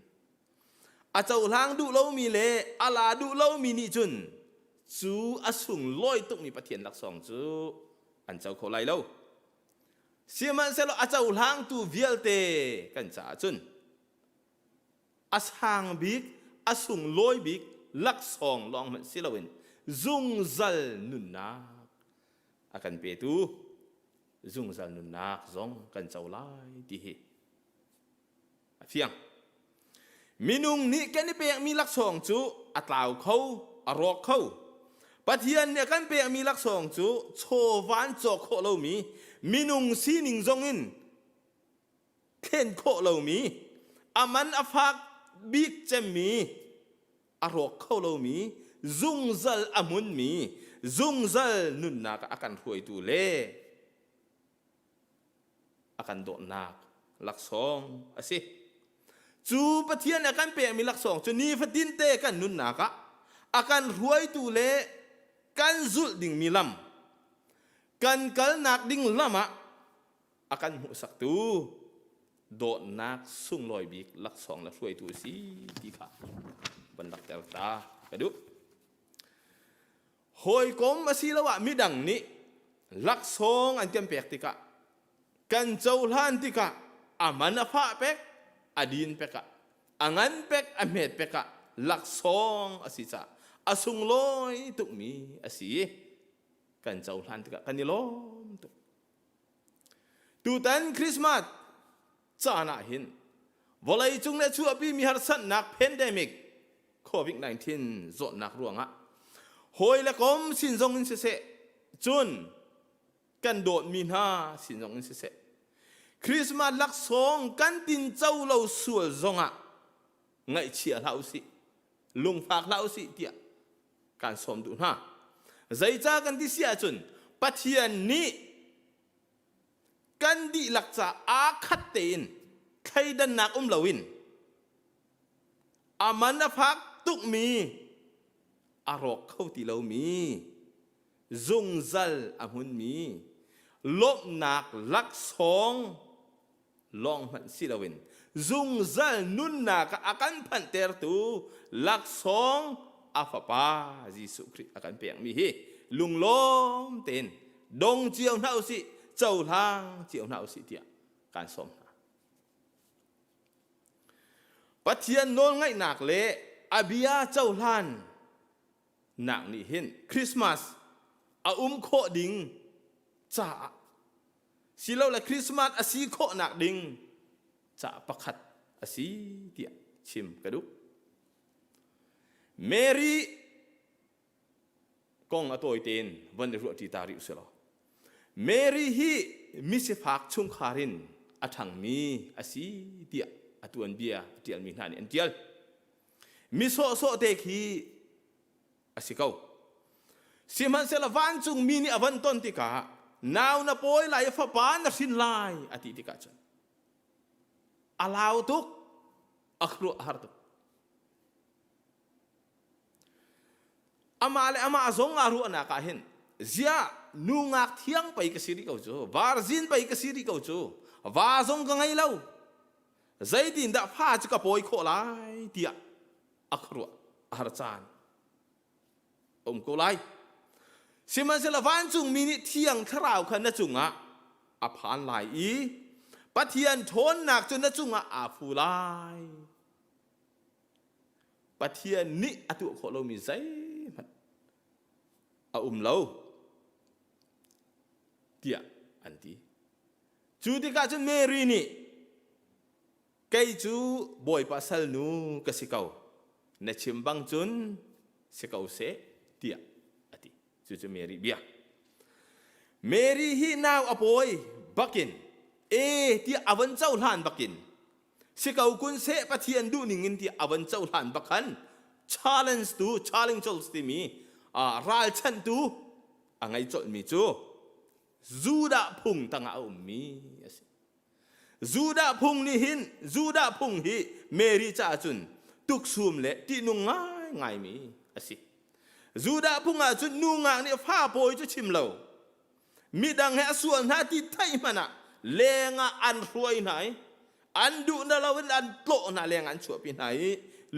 S7: a cohlang duh lomi le a la duh lomi nih cun cu a sunglawi tukmi Pathian laksawng cu an co kho lai lo. Sihmanhsehlaw a cohlangtu vialte kan caah cun a sang bik, a sunglawi bik laksawng lawng hmanh si loin zungzal nunnak a kan petu zungzal nunnak zong kan co lai ti hi a fiang. Minung nih kan i pekmi laksawng cu a tlau kho, a rawk kho. Pathian nih a kan pekmi laksawng cu chawva an cawk khawh lomi minung sining zongin thlen khawh lomi, a man a fak bik cemmi, a rawk kho lomi, zungzal a hmunmi, zungzal nunnak ah a kan hruaitu le a kan dawtnak laksawng a si. Cu Pathian a kan pekmi laksawng cu nifatinte kan nunnak ah a kan hruaitu le kan zulh dingmi lam, kan kalnak ding lam ah a kan hmuhsaktu dawtnak sunglawi bik laksawng le hruaitu a si ti kha van lakter ta ka duh. Hawikom asiloah midang nih laksawng an kan pek tikah kan cohlan tikah a man a fah pek, a din pek ah, a ngan pek, a hmet pek ah laksawng a si caah a sunglawi tukmi a si i kan cohlan tikah kan i lawm tuk. Tutan Christmas caan ah hin vawleicung le chuahpi mi harsatnak pandemic COVID-19 zawtnak ruangah hawi le kom sin zong in siseh cun kan dawtmi hna sin zong in siseh Christmas laksawng kan tinco lo sual zongah ngaihchia hlah usih lungfak hlah usih tiah. Kaan sawm duh hna. Zeicah kan ti si ahcun Pathian nih kan dihlak ca aa khat tein thleidannak um loin a man a fak tukmi a rawk kho ti lomi zungzal a hmunmi lawmhnak laksawng lawng hmanh si loin zungzal nunnak ah a kan phanhtertu laksawng a fapa Jesuh Khrih a kan pekmi hi lunglawm tein dong cio hna usih cohlang cio hna usih tiah kaan sawm hna. Pathian nawlngaihnak le a bia cohlan nak nih hin Christmas a um khawh ding caah silole Christmas a si khawhnak ding ca pakhat a si tiah chim ka duh. Mary kong a tawi tein von i ruahṭi ta rih usih law Mary hi misifak chungkhar in a ṭhangmi a si tiah a tuanbia a ṭialmi hna nih an ṭial. Mi sawhsawh te khi a si ko. Sihmanhsehlaw vancungmi nih a van ton tikah nau na pawi lai i fapa na hrin lai a ti tikah cun a lau tuk a khuaruah a har tuk. Amah le amah zong aa ruahnak ah hin ziah nu ngak thiang pei ka si rih ko cu varzin pei ka si rih ko cu va zong ka ngei lo zeitin dah fa cu ka pawi khawh lai tiah a khuaruah a har caan a um ko lai. Sihmanhsehlaw vancungmi nih thiang thlarau kha na cungah a phan lai i Pathian ṭhawnnak cu na cungah aa fu lai. Pathian nih a tuah khawh lomi zeihmanh a um lo tiah an ti. Cu tikah cun Mary nih Kei cu Bawipa salnu ka si ko, na chim bang cun si ko seh, tiah a ti. Cucu Mary bia. Mary hi nau a pawi bakin e tiah a von cohlan bakin si ko kun seh Pathian duhning in tiah a von cohlan bak khan challenge tu challenge timi ralchanhtu a ngei colhmi cu Judah phung tangah a ummi a si. Judah phung nih hin Judah phung hi Mary caah cun tuksum le ṭihnung ngaingaimi a si. Judah phung ah cun nu ngak nih fa pawi cu chim lo midang he a sual hna ti theih hmanh ah leng ah an hruai hna i an duh na loin an tlawh hna leng ah an chuahpi hna i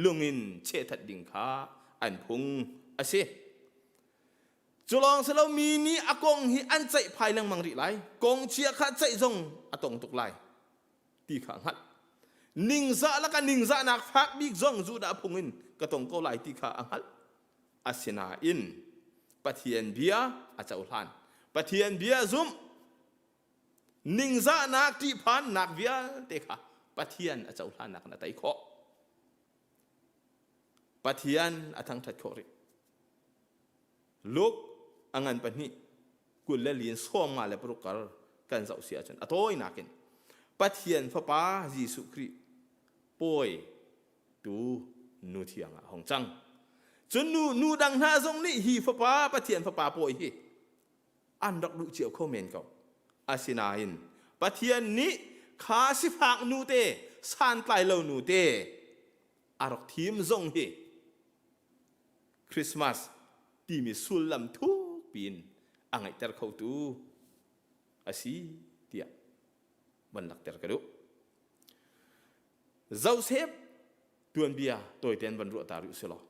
S7: lungin chehthat ding kha an phung a si. Cu lawng si lo mi nih a kong hi an ceihphai lengmang rih lai. Kong chia kha ceih zong a tong tuk lai ti kha a hngalh. Ningzah laka ningzahnak fak bik zong Judah phung in ka tong ko lai ti kha a hngalh. Asinain Pathian bia a cohlan. Pathian bia zumh ningzahnak ṭihphannak vialte kha Pathian a cohlannak in a tei khawh. Pathian a thangṭhat khawh rih. Luke a ngan pahnih 20 le lin 56 kar kan zoh si ahcun a tawinak in Pathian Fapa Jesuh Khrih pawi tu nu thiang ah hong cang. Cun nu nu dang hna zong nih hi fapa Pathian Fapa pawi hi an rak duh cio kho men ko. Asinain Pathian nih kha sifak nu te santlai lo nu te a rak thim zong hi Christmas timi sullam thukpi in a ngeihter khotu a si tiah van lakter ka duh. Joseph tuanbia tawitein van ruah ta rih usih law.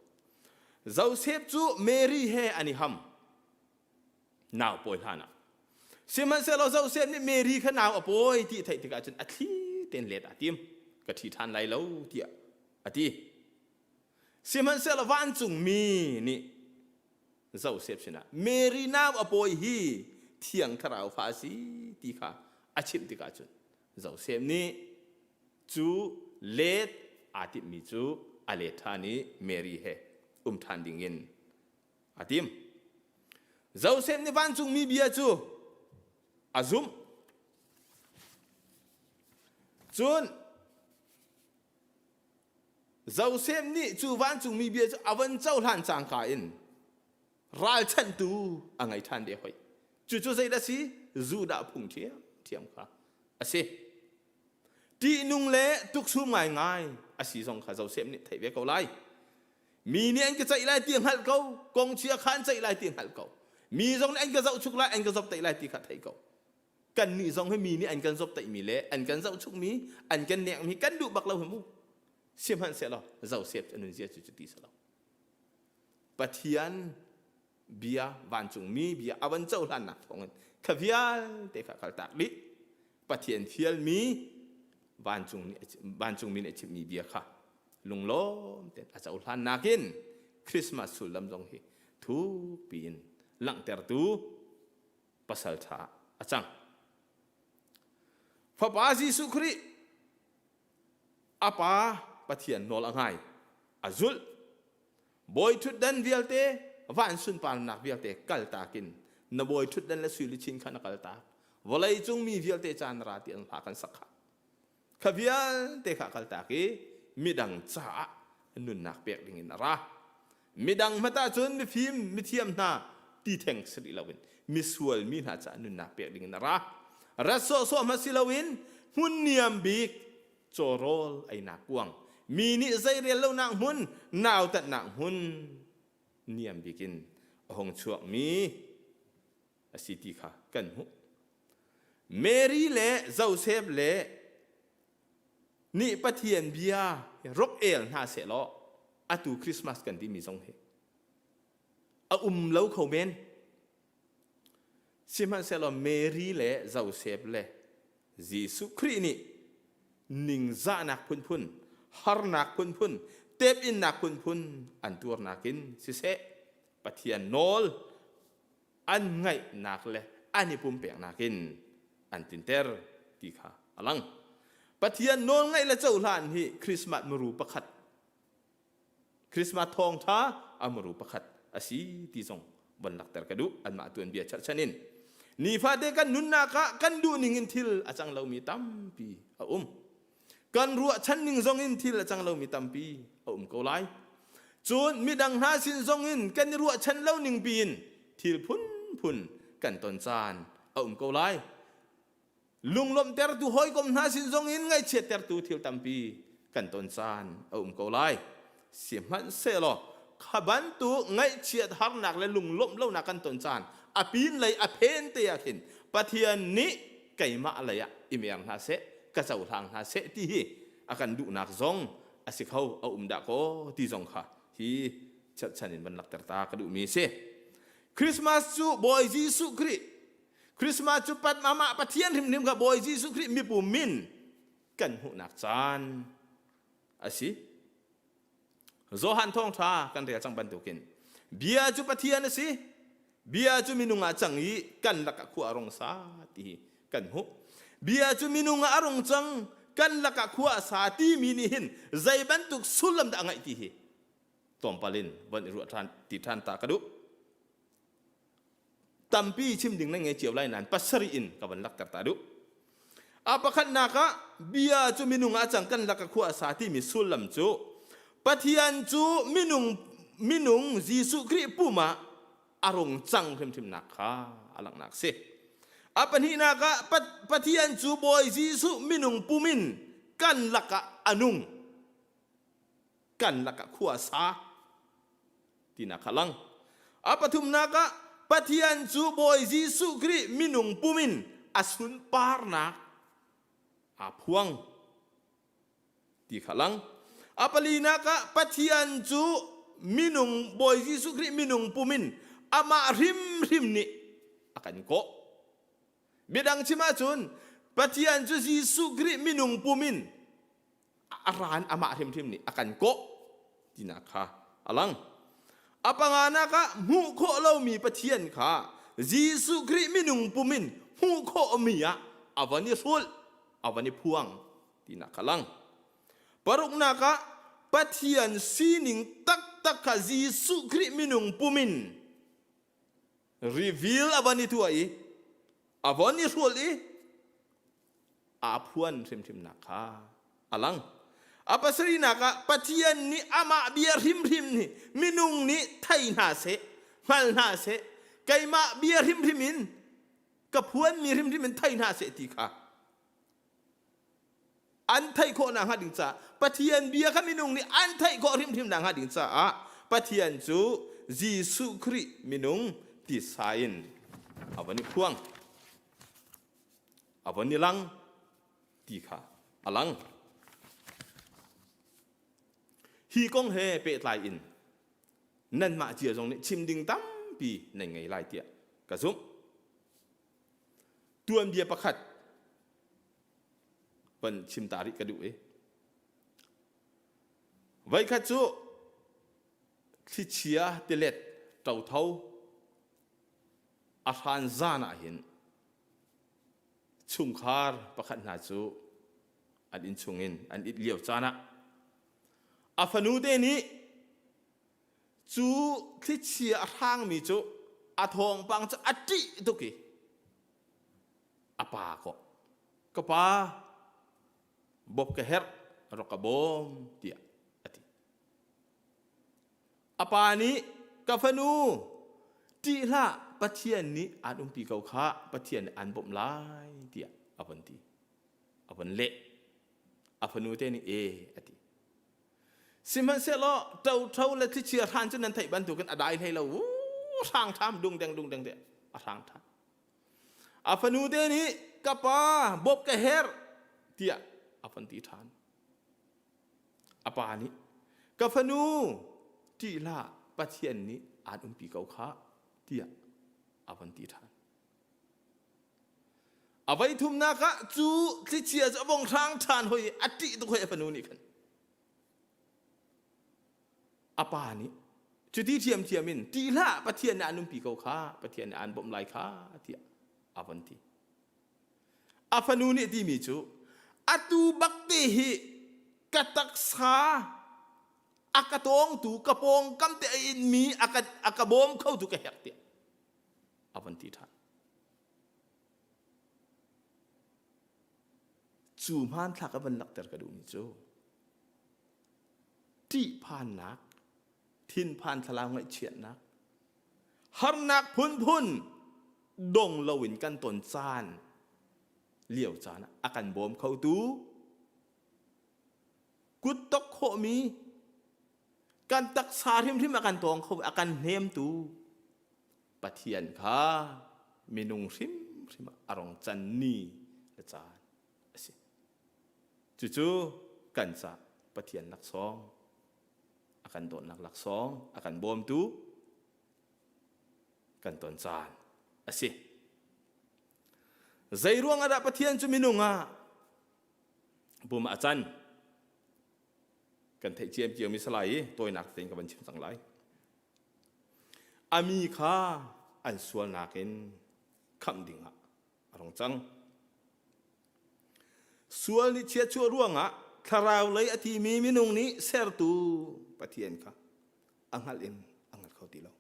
S7: Joseph cu Mary he an i ham nau pawi hlan ah. Sihmanhsehlaw Joseph nih Mary kha nau a pawi ti theih tikah cun a thli tein let aa tim. Ka ṭhi ṭhan lai lo tiah a ti. Sihmanhsehlaw vancungmi nih Joseph sinah Mary nau a pawi hi Thiang Thlarau fa a si ti kha a chimh tikah cun Joseph nih cu let aa timhmi cu a let ṭhan i Mary he um ṭhan dingin a tim. Joseph nih vancungmi bia cu a zumh. Cun Joseph nih cu vancungmi bia cu a von cohlan cangka in. Ralchanhtu a ngei ṭhan ve hoi. Cucu zeidah si? Judah phung ṭhiamṭhiam kha a si. Ṭihnung le tuksum ngaingai a si zong kha Josef nih theih ve ko lai. Mi nih an ka ceih lai ti a hngalh ko, kongchia kha an ceih lai ti a hngalh ko. Mi zong nih an ka zohchuk lai, an ka zopteih lai ti kha theih ko. Kannih zong hi mi nih an kan zopteihmi le an kan zohchukmi, an kan nekmi kan duh bak lo hi mu. Sihmanhsehlaw Josef a nunzia cu cuti si lo. Pathian bia vancungmi bia a van cohlannak thawngin kha vialte kha kaltak dih. Pathian fialmi vancung nih vancungmi nih a chimmi bia kha lunglawm tein a cohlan nakin Christmas sullam zong hi thukpi in langhtertu pasal ṭha a cang. Fapa Jesuh Khrih a pa Pathian nawl a ngai, a zulh. Bawi ṭhutdan vialte, van sunparnak vialte kaltak in na bawi ṭhutdan le sui luchin kha na kaltak. Vawlei cung mi vialte caan ra ti an hla kan sak kha. Kha vialte kha kaltak i midang caah nunnak pek ding in a ra. Midang hmanh ahcun mifim, mithiam hna ti theng si rih loin misual mi hna caah nunnak pek ding in a ra. Rat sawhsawh hmanh si loin hmun niam bik cawrawl einak kuang, mi nih zeirel lonak hmun, nautatnak hmun niam bik in a hung chuakmi a si ti kha kan hmuh. Mary le Joseph le nih Pathian bia rok el hna sehlaw atu Christmas kan timi zong hi a um lo kho men. Sihmanhsehlaw Mary le Joseph le Jesuh Khrih nih ningzahnak phunphun, harnak phunphun, tep-innak phunphun an tuarnak in siseh Pathian nawl an ngaihnak le an i pumpeknak in an tlinter ti kha a lang. Pathian nawlngaih le cohlan hi Christmas muru pakhat Christmas thawngṭha a muru pakhat a si ti zong von lakter ka duh anmah tuanbia cherhchan in. Nifate kan nunnak ah kan duh ning in thil a cang lomi tampi a um. Kan ruahchan ning zong in thil a cang lomi tampi a um ko lai. Cun midang hna sin zong in kan i ruahchan lo ning piin thil phunphun kan ton caan a um ko lai. Lunglawmhtertu hawikom hna sin zong in ngaihchiattertu thil tampi kan ton caan a um ko lai. Sihmanhsehlaw kha bantuk ngaihchiat harnak le lunglawmh lonak kan ton caan a pin lei a phen te ah khin Pathian nih keimah lei ah i mer hna seh ka cohlang hna seh ti hi a kan duhnak zong a si kho a um dah kaw ti zong kha hi cherhchan in van lakter ta ka duhmi a si. Christmas cu Bawi Jesuh Khrih Christmas cu pat amah Pathian hrimhrim kha Bawi Jesuh Khrih mipum min kan hmuhnak caan a si. Johan thawngṭha kan rel cang bantukin bia cu Pathian a si bia cu minung ah cang i kan lakah khua a rung sa ti hi kan hmuh bia cu minung ah a rung cang kan lakah khua a sa timi nih hin zei bantuk sullam dah a ngeih ti hi tlawmpal in von i ruah ṭhan ti ṭhan ta ka duh Tampi chim ding na ngei cio lai nain pasarih in ka van lakter ta duh. A pakhatnak ah bia cu minung ah cang kan lak a khua a sa timi sullam cu Pathian cu minung minung Jesuh Khrih pum ah a rung cang hrimhrimnak kha a langhnak si. A pahnihnak ah Pathian cu Bawi Jesuh minung pum in kan lakah a nung. Kan lakah khua a sa. Tinak kha lang. A pathumnak ah Pathian cu Bawi Jesuh Khrih minung pum in a sunparnak aa phuang ti kha lang. A palinak ah Pathian cu minung Bawi Jesuh Khrih minung pum in amah hrimhrim nih a kan kawh. Biadang chim ahcun Pathian cu Jesuh Khrih minung pum in a ran amah hrimhrim nih a kan kawh tinak kha a lang. A panganak ah hmuh khawh lomi Pathian kha Jesuh Khrih minung pum in hmuh khawhmi ah a van i hrulh, a van i phuang tinak kha lang. Paruknak ah Pathian sining taktak kha Jesuh Khrih minung pum in reveal a van i tuah i a von i hrulh i aa phuan hrimhrimnak kha a lang. A pasarihnak ah Pathian nih amah bia hrimhrim nih minung nih thei hna seh, Hngal hna seh, keimah bia hrimhrim in ka phuanmi hrimhrim in thei hna seh ti kha an theih khawh nakhnga ding caah Pathian bia kha minung nih an theih khawh hrimhrim nakhnga ding caah Pathian cu Jesuh Khrih minung tisa in a von i phuang a von i lang ti kha a lang. Hi kong he pehtlai in nanmah cia zong nih chim ding tampi nan ngei lai tiah ka zumh. Tuanbia pakhat van chim ta rih ka duh i voikhat cu thlichia tilet ṭotho a hran zan ah hin chungkhar pakhat hna cu an inn chungin an it lio caan ah a fanu te nih cu thlichia a hrangmi cu a thawngpang cu a ṭih tuk i a pa kawh ka pa bawp ka herh rak ka bawm tiah a ti a pa nih ka fanu ṭih hlah Pathian nih aan umpi ko khah Pathian nih aan bawmh lai tiah a von ti a von leh a fanu te nih e a ti Sihmanhsehlaw ṭotho le thlichia hran cu nan theih bantukin a dai hlei lo. Hrang ṭham dung deng dung deng te a hrang ṭhan. A fanu te nih ka pa bawp ka herh tiah a von ti ṭhan. A pa nih ka fanu ṭih hlah Pathian nih aan umpi ko khah tiah a von ti ṭhan. A voi thumnak ah cu thlichia cu a vong hrang ṭhan hoi i a ṭih tuk hoi a fanu nih khan. A pa nih cuti ṭhiamṭhiam in ṭih hlah Pathian nih aan umpi ko kha Pathian nih aan bawmh lai kha tiah a von ti. A fanu nih timi cu atu bak te hi ka taksa a ka tawngtu ka pawngkam te a inmi a ka a ka bawm khotu ka herh tiah a von ti ṭhan. Cu hmanthlak a van lakter ka duhmi cu ṭihphannak, thinphan thlalau ngaihchiatnak, harnak phunphun dong loin kan ton caan lio caan ah a kan bawm khotu kuttok khawhmi kan taksa hrimhrim a kan tawng kho a kan hnemtu Pathian kha minung hrimhrim ah a rong can ni le caan a si. Cucu kan ca Pathian laksawng, a kan dawtnak laksawng, a kan bawmtu kan ton caan a si. Zei ruang ah dah Pathian cu minung ah pum a can? Kan theih ciam cio mi salai i tawinak tein ka van chim cang lai. A mi kha an sualnak in khamh dingah a rung cang. Sual nih chiatchuah ruangah thlarau lei a timi minung nih sertu Pathian kha a hngalh in a hngal kho ti lo.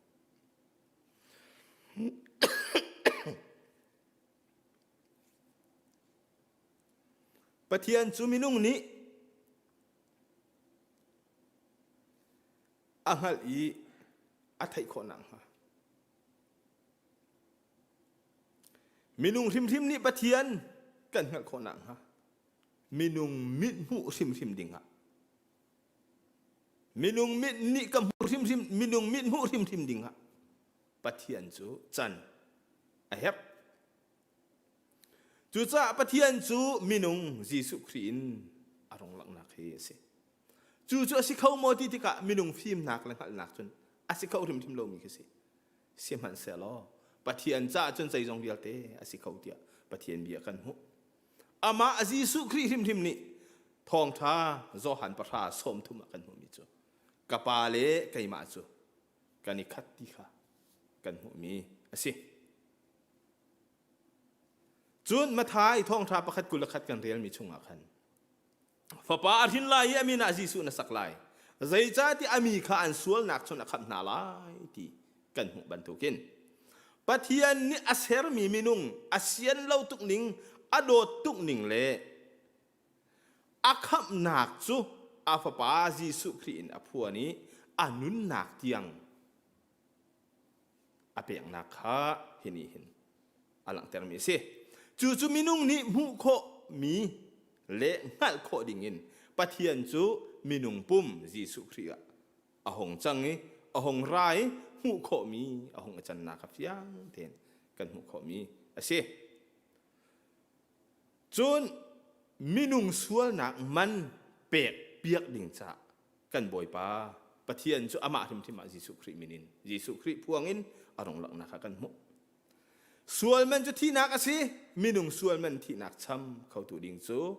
S7: Pathian cu minung nih a hngalh i a theih khawh nakhnga minung hrimhrim nih Pathian kan hngalh khawh nakhnga minung mit hmuh hrimhrim dingah minung mit nih ka hmuh hrimhrim minung mit hmuh hrimhrim dingah Pathian cu can a herh cucaah Pathian cu minung Jesuh Khrih in a rung langhnak hi a si Cu cu a si kho maw ti tikah minung fimnak le hngalhnak cun a si kho hrimhrim lomi khi si. Sihmanhsehlaw Pathian caah cun zeizong vialte a si kho tiah Pathian bia kan hmuh. Amah Jesuh Khrih hrimhrim nih thawngṭha Johan pahra 30 ah kan hmuhmi cu ka pa le keimah cu kan i khat ti kha kan hmuhmi a si. Cun Matthai thawngṭha pakhat 21 kan relmi chungah khan Fapa a hrin lai i a min ah Jesuh na sak lai. Zeicahtiah a mi kha an sualnak cun a khamh hna lai ti kan hmuh bantukin Pathian nih a sermi minung a sian lo tuk ning, a dawt tuk ning le a khamhnak cu a fapa Jesuh Khrih in a phuan i a nunnak tiang a peknak kha hi nih hin a langhtermi a si. Cu cu minung nih hmuh khawhmi le hngalh khawh dingin Pathian cu minung pum Jesuh Khrih ah a hung cang i a hung ra i hmuh khawhmi a hung i cannak kha fiang tein kan hmuh khawhmi a si. Cun minung sualnak man pek piak ding caah kan Bawipa Pathian cu amah hrimhrim ah Jesuh Khrih min in Jesuh Khrih phuang in a rung langhnak kha kan hmuh. Sual man cu thihnak a si, minung sual man thihnak cham khotu ding cu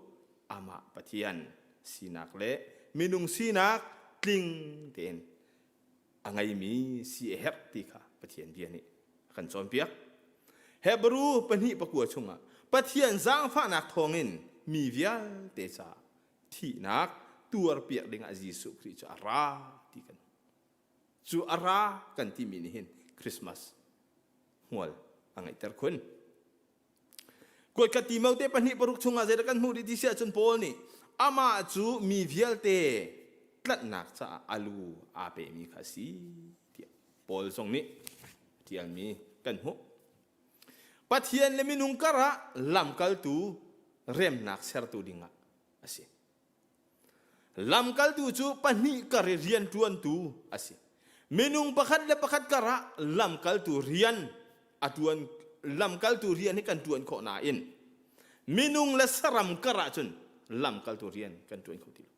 S7: amah Pathian sinak le minung sinak tling tein a ngeimi si a herh ti kha Pathian bia nih a kan cawnpiak. Hebru pahnih pakua chungah Pathian zaangfahnak thawngin mi vialte caah thihnak tuarpiak dingah Jesuh Khrih cu a ra ti kan cu a ra kan timi nih hin Christmas hmual a ngeihter khun. Kuatkhat Timote pahnih paruk chungah zeidah kan hmuh rih ti si ahcun Paul nih amah cu mi vialte tlanhnak caah a lu aa pemi kha a si tiah Paul zong nih a ṭialmi kan hmuh. Pathian le minung karah lamkaltu remnak sertu dingah a si. Lamkaltu cu pahnih kar i rianṭuantu a si. Minung pakhat le pakhat karah lamkaltu rian a ṭuan lamkaltu rian hi kan ṭuan khawh nain minung le saram karah cun lamkaltu rian kan ṭuan kho ti lo.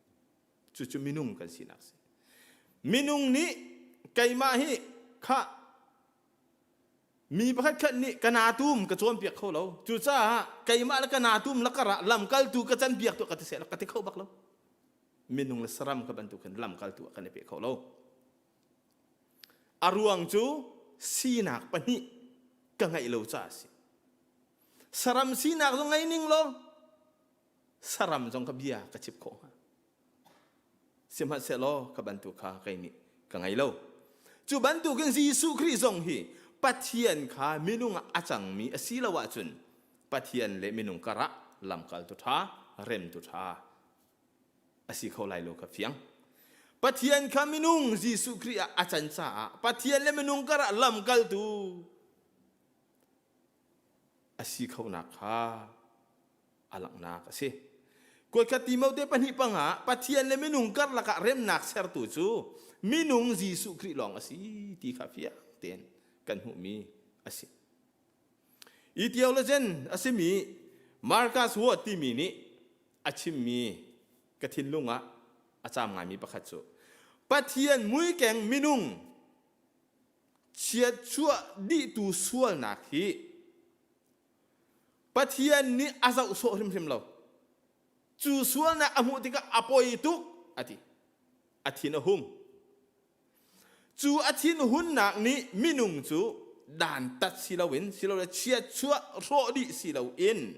S7: Cucu minung kan sinak a si. Minung nih keimah hi khah Mi pakhat khat nih ka natum ka cawnpiak kho lo. Cucaah keimah le ka natum lakar ah lamkaltu ka canpiak tuah ka ti seh ka ti kho bak lo. Minung le saram ka bantuk hin lamkaltu ah kan i pe kho lo. A ruang cu sinak pahnih ka ngeih lo caah a si. Saram sinak zong ngei ning law saram zong ka bia ka chip khawh hnga. Sihmanhsehlaw kha bantuk kha kei nih ka ngei lo. Cu bantukin Jesuh Khrih zong hi Pathian kha minung ah a cangmi a si lo ahcun Pathian le minung karah lamkaltu ṭha, remtu ṭha a si kho lai lo kha fiang. Pathian kha minung Jesuh Khrih ah a can caah Pathian le minung karah lamkaltu a si khonak kha a langhnak a si. Kuatkhat Timote pahnih panga Pathian le minung karlak ah remnak sertu cu minung Jesuh Khrih lawng a si ti kha fiang tein kan hmuhmi a si. I theologian a simi Marcus Ward timi nih a chimmi ka thinlung ah a caam ngaimi pakhat cu Pathian muikeng minung chiatchuah dihtu sualnak hi Pathian nih a zoh sawh hrimhrim lo. Cu sualnak a hmuh tikah a poi tuk a ti. A thin a hung. Cu a thinhunnak nih minung cu dantat si loin silole chiatchuah hrawh dih si loin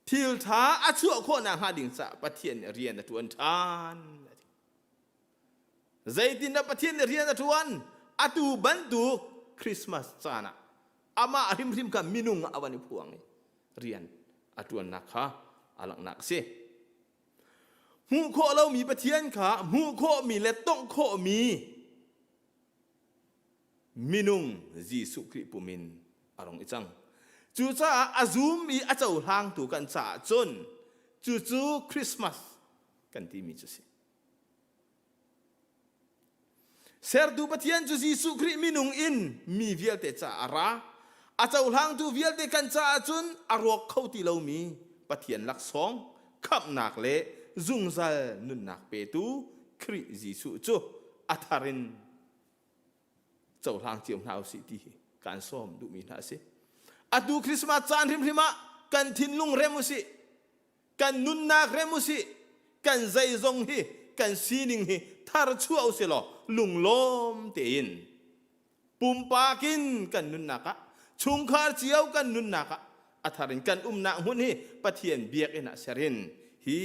S7: thil ṭha a chuah khawh nakhnga ding caah Pathian nih rian a ṭuan ṭhan. Zeitindah Pathian nih rian a ṭuan? Atu bantuk Christmas caan ah amah hrimhrim kha minung ah a van i phuang i rian a ṭuannak kha a langhnak a si. Hmuh khawh lomi Pathian kha hmuh khawhmi le tongh khawhmi minung Jesuh Khrih pum in a rung i cang. Cucaah a zum i a cohlangtu kan caah cun cucu Christmas kan timi cu a si. Sertu Pathian cu Jesuh Khrih minung in mi vialte caah a ra. A cohlangtu vialte kan caah cun a rawk kho ti lomi Pathian laksawng, khamhnak le zungzal nunnak petu Khrih Jesuh cu a thar in cohlang cio hna usih ti hi kaan sawm duhmi hna a si. Atu Christmas caan hrimhrim ah kan thinlung rem usih. Kan nunnak rem usih, kan zeizong hi, kan sining hi thar chuah usih law lunglawm tein pumpak in kan nunnak ah chungkhar cio kan nunnak ah a thar in kan umnak hmun hi Pathian biakinn ah ser in hi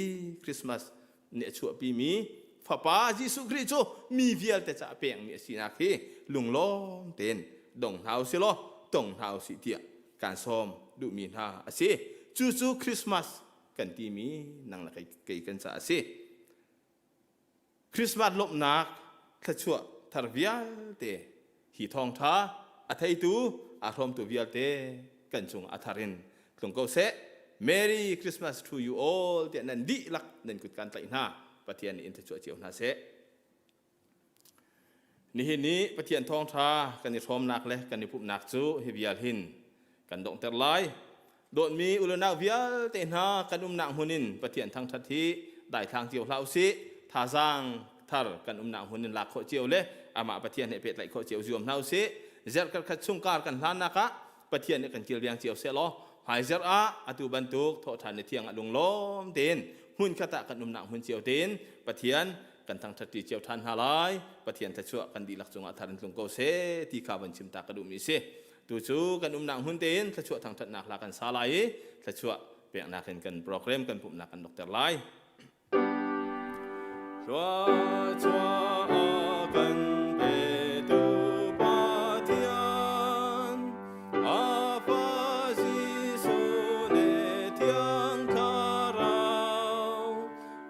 S7: Christmas nih a chuahpimi Fapa Jesuh Khrih cu mi vialte caah pekmi a sinak hi lunglawm tein dong hna usih law tong hna usih tiah kaan sawm duhmi hna a si. Cucu Christmas kan timi nang le kei kan caah a si. Christmas lawmhnak thluachuah thar vialte hi thawngṭha. a theitu a hrawmtu vialte kan cung a thar in tlung ko seh. Merry Christmas to you all tiah nan dihlak nan kut kan tlaih hna. Pathian nih in thluachuah cio hna seh. Nihin ni Pathian thawngṭha kan i hrawmnak le kan i pumhnak cu hi vial hin kan donghter lai. Dawtmi ulenak vialte hna kan umnak hmun in Pathian thangṭhat hi daithlang cio hlah usih. Thazaang thar kan umnak hmun in lak khawh cio le amah Pathian he pehtlaih khawh cio zuam hna usih. Zerh khat chung kar kan hlannak ah Pathian nih kan kilveng cio seh law hmaizarh ah atu bantuk thawhṭhan ni thiang ah lunglawm tein hmunkhat ah kan umnak hmun cio tein Pathian kan thangṭhatṭi cio ṭhan hna lai. Pathian thluachuah kan dihlak cungah thar in tlung ko seh ti kha van chim ta ka duhmi si. Tu cu kan umnak hmun tein thluachuah thangṭhatnak hla kan sa lai i thluachuah peknak in kan program kan pumhnak kan dokter lai. Thluachuah a kan petu Pathian, a Fa Jesuh le Thiang Thlarau,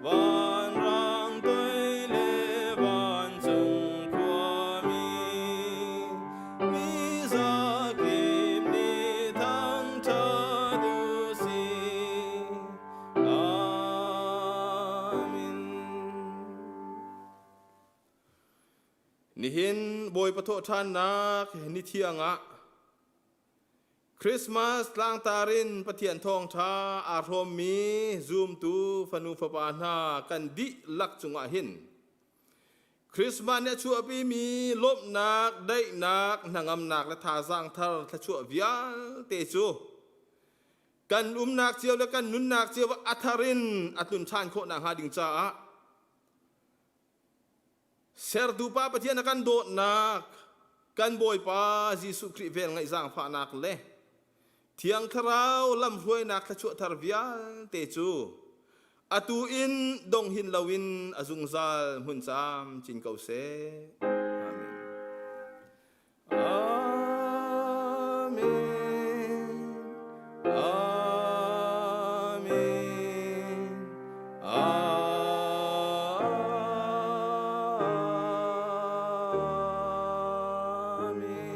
S7: vanrang toi le vancung khuami, mi zakip nih thangṭhat u sih. Amen. Nihin Bawipa thawhṭhannak ni thiang ah Christmas tlangtar in Pathian thawngṭha aa hrawmmi zumtu fanu fapa hna kan dihlak cungah hin Christmas nih a chuahpimi lawmhnak, daihnak, hnangamnak le thazaang thar thluachuah vialte cu kan umnak cio le kan nunnak cio a thar in a tlun ṭhan khawh nakhnga ding caah sertu Pa Pathian a kan dawtnak kan Bawipa Jesuh Khrih vel ngaih zaangfahnak le Thiang Thlarau lamhruainak thluachuah thar vialte cu atu in dong hin loin a zungzal hmun caam cin ko seh. Amen. Amen. Amen. Amen.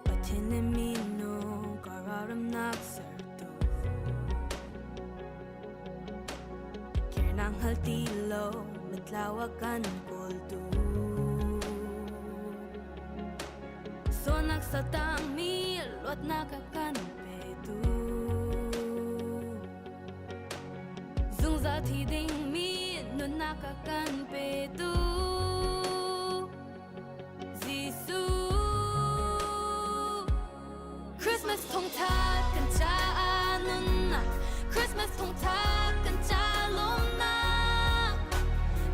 S5: Pathian le minung kararamnak sertu Kirnak hngal ti lo mitlau a kan kawltu Sualnak satangmi luatnak a kan petu Zungzal thi dingmi nunnak a kan petu Jesuh Christmas thawngtha kan caah nunnak Christmas thawngtha kan ca lawmnak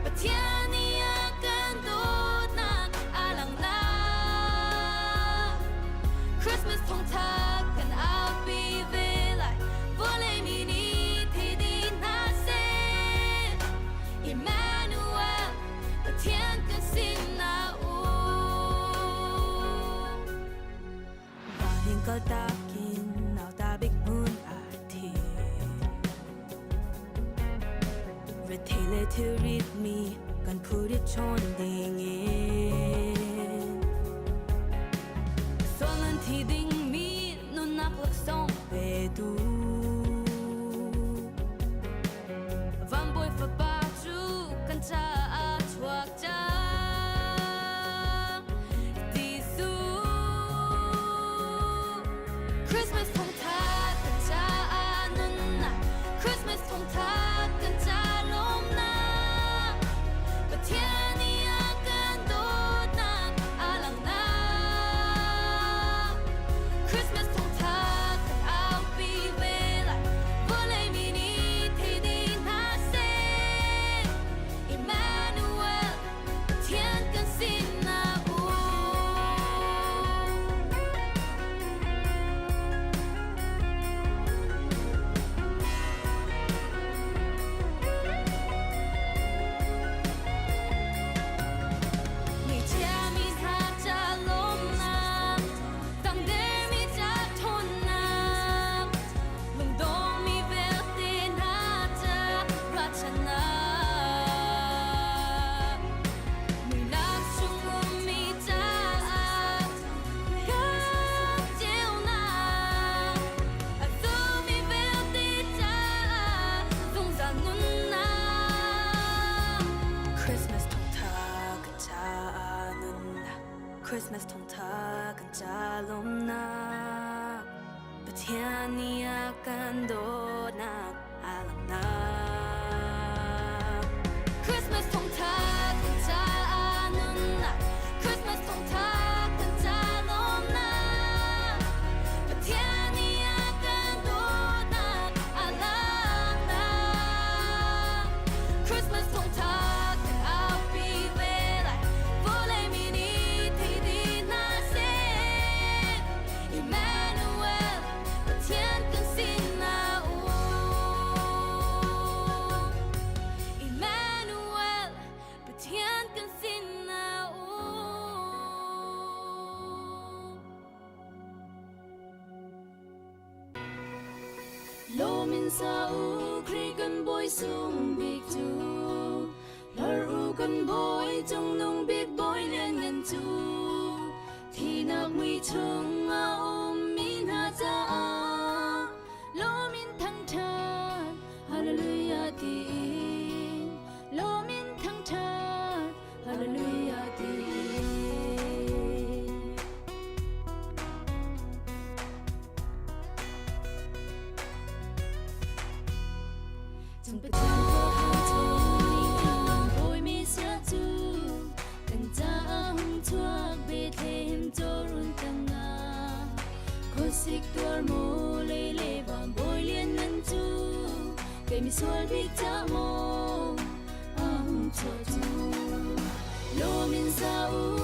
S5: Pathian nih a kan dawtnak a langhnak Christmas thawngtha kan aupi ve lai vawlei mi nih thei dih hna seh Emmanuel Pathian kan sinah um Vanin kaltakin nauta bik hmun a thi Rethei le thilrit mi kan phurit chawn ding in Sual thi ding mi nunnak laksawng petu Van bawi fapa cu kan caah chuak cang Jesuh Christmas thawngtha kan caah nunnak Christmas thawngtha kan ca lawmnak Pathian nih a kan dawtnak a langhnak Christmas thawngtha kan aupi ve. a kan dawtnak a langhnak. Christmas thawngtha kan caah nunnak, Christmas thawngtha kan ca lawmnak, Pathian nih a kan dawtnak a langhnak. Christmas thawngtha kan aupi ve lai, vawlei mi nih thei dih hna seh. Emmanuel, Pathian kan sinah um. Emmanuel, Pathian kan sinah um. Lomin sa u Khrih kan bawi sung bik cu Lar u kan bawi cungnung bik bawi lianngan cu Thinak mui chung a ummi hna caah Lomin thangṭhat Hallelujah tiin Lomin thangṭhat Hallelujah tiin. Cung Pathian khuakhang chung bawi Messiah cu kan caah hung chuak Bethlehem cawrun tangah khuasik tuar maw lei le van bawi lian ngan cu kei misual bik ca maw a hung chuah cu Lawm in sa u.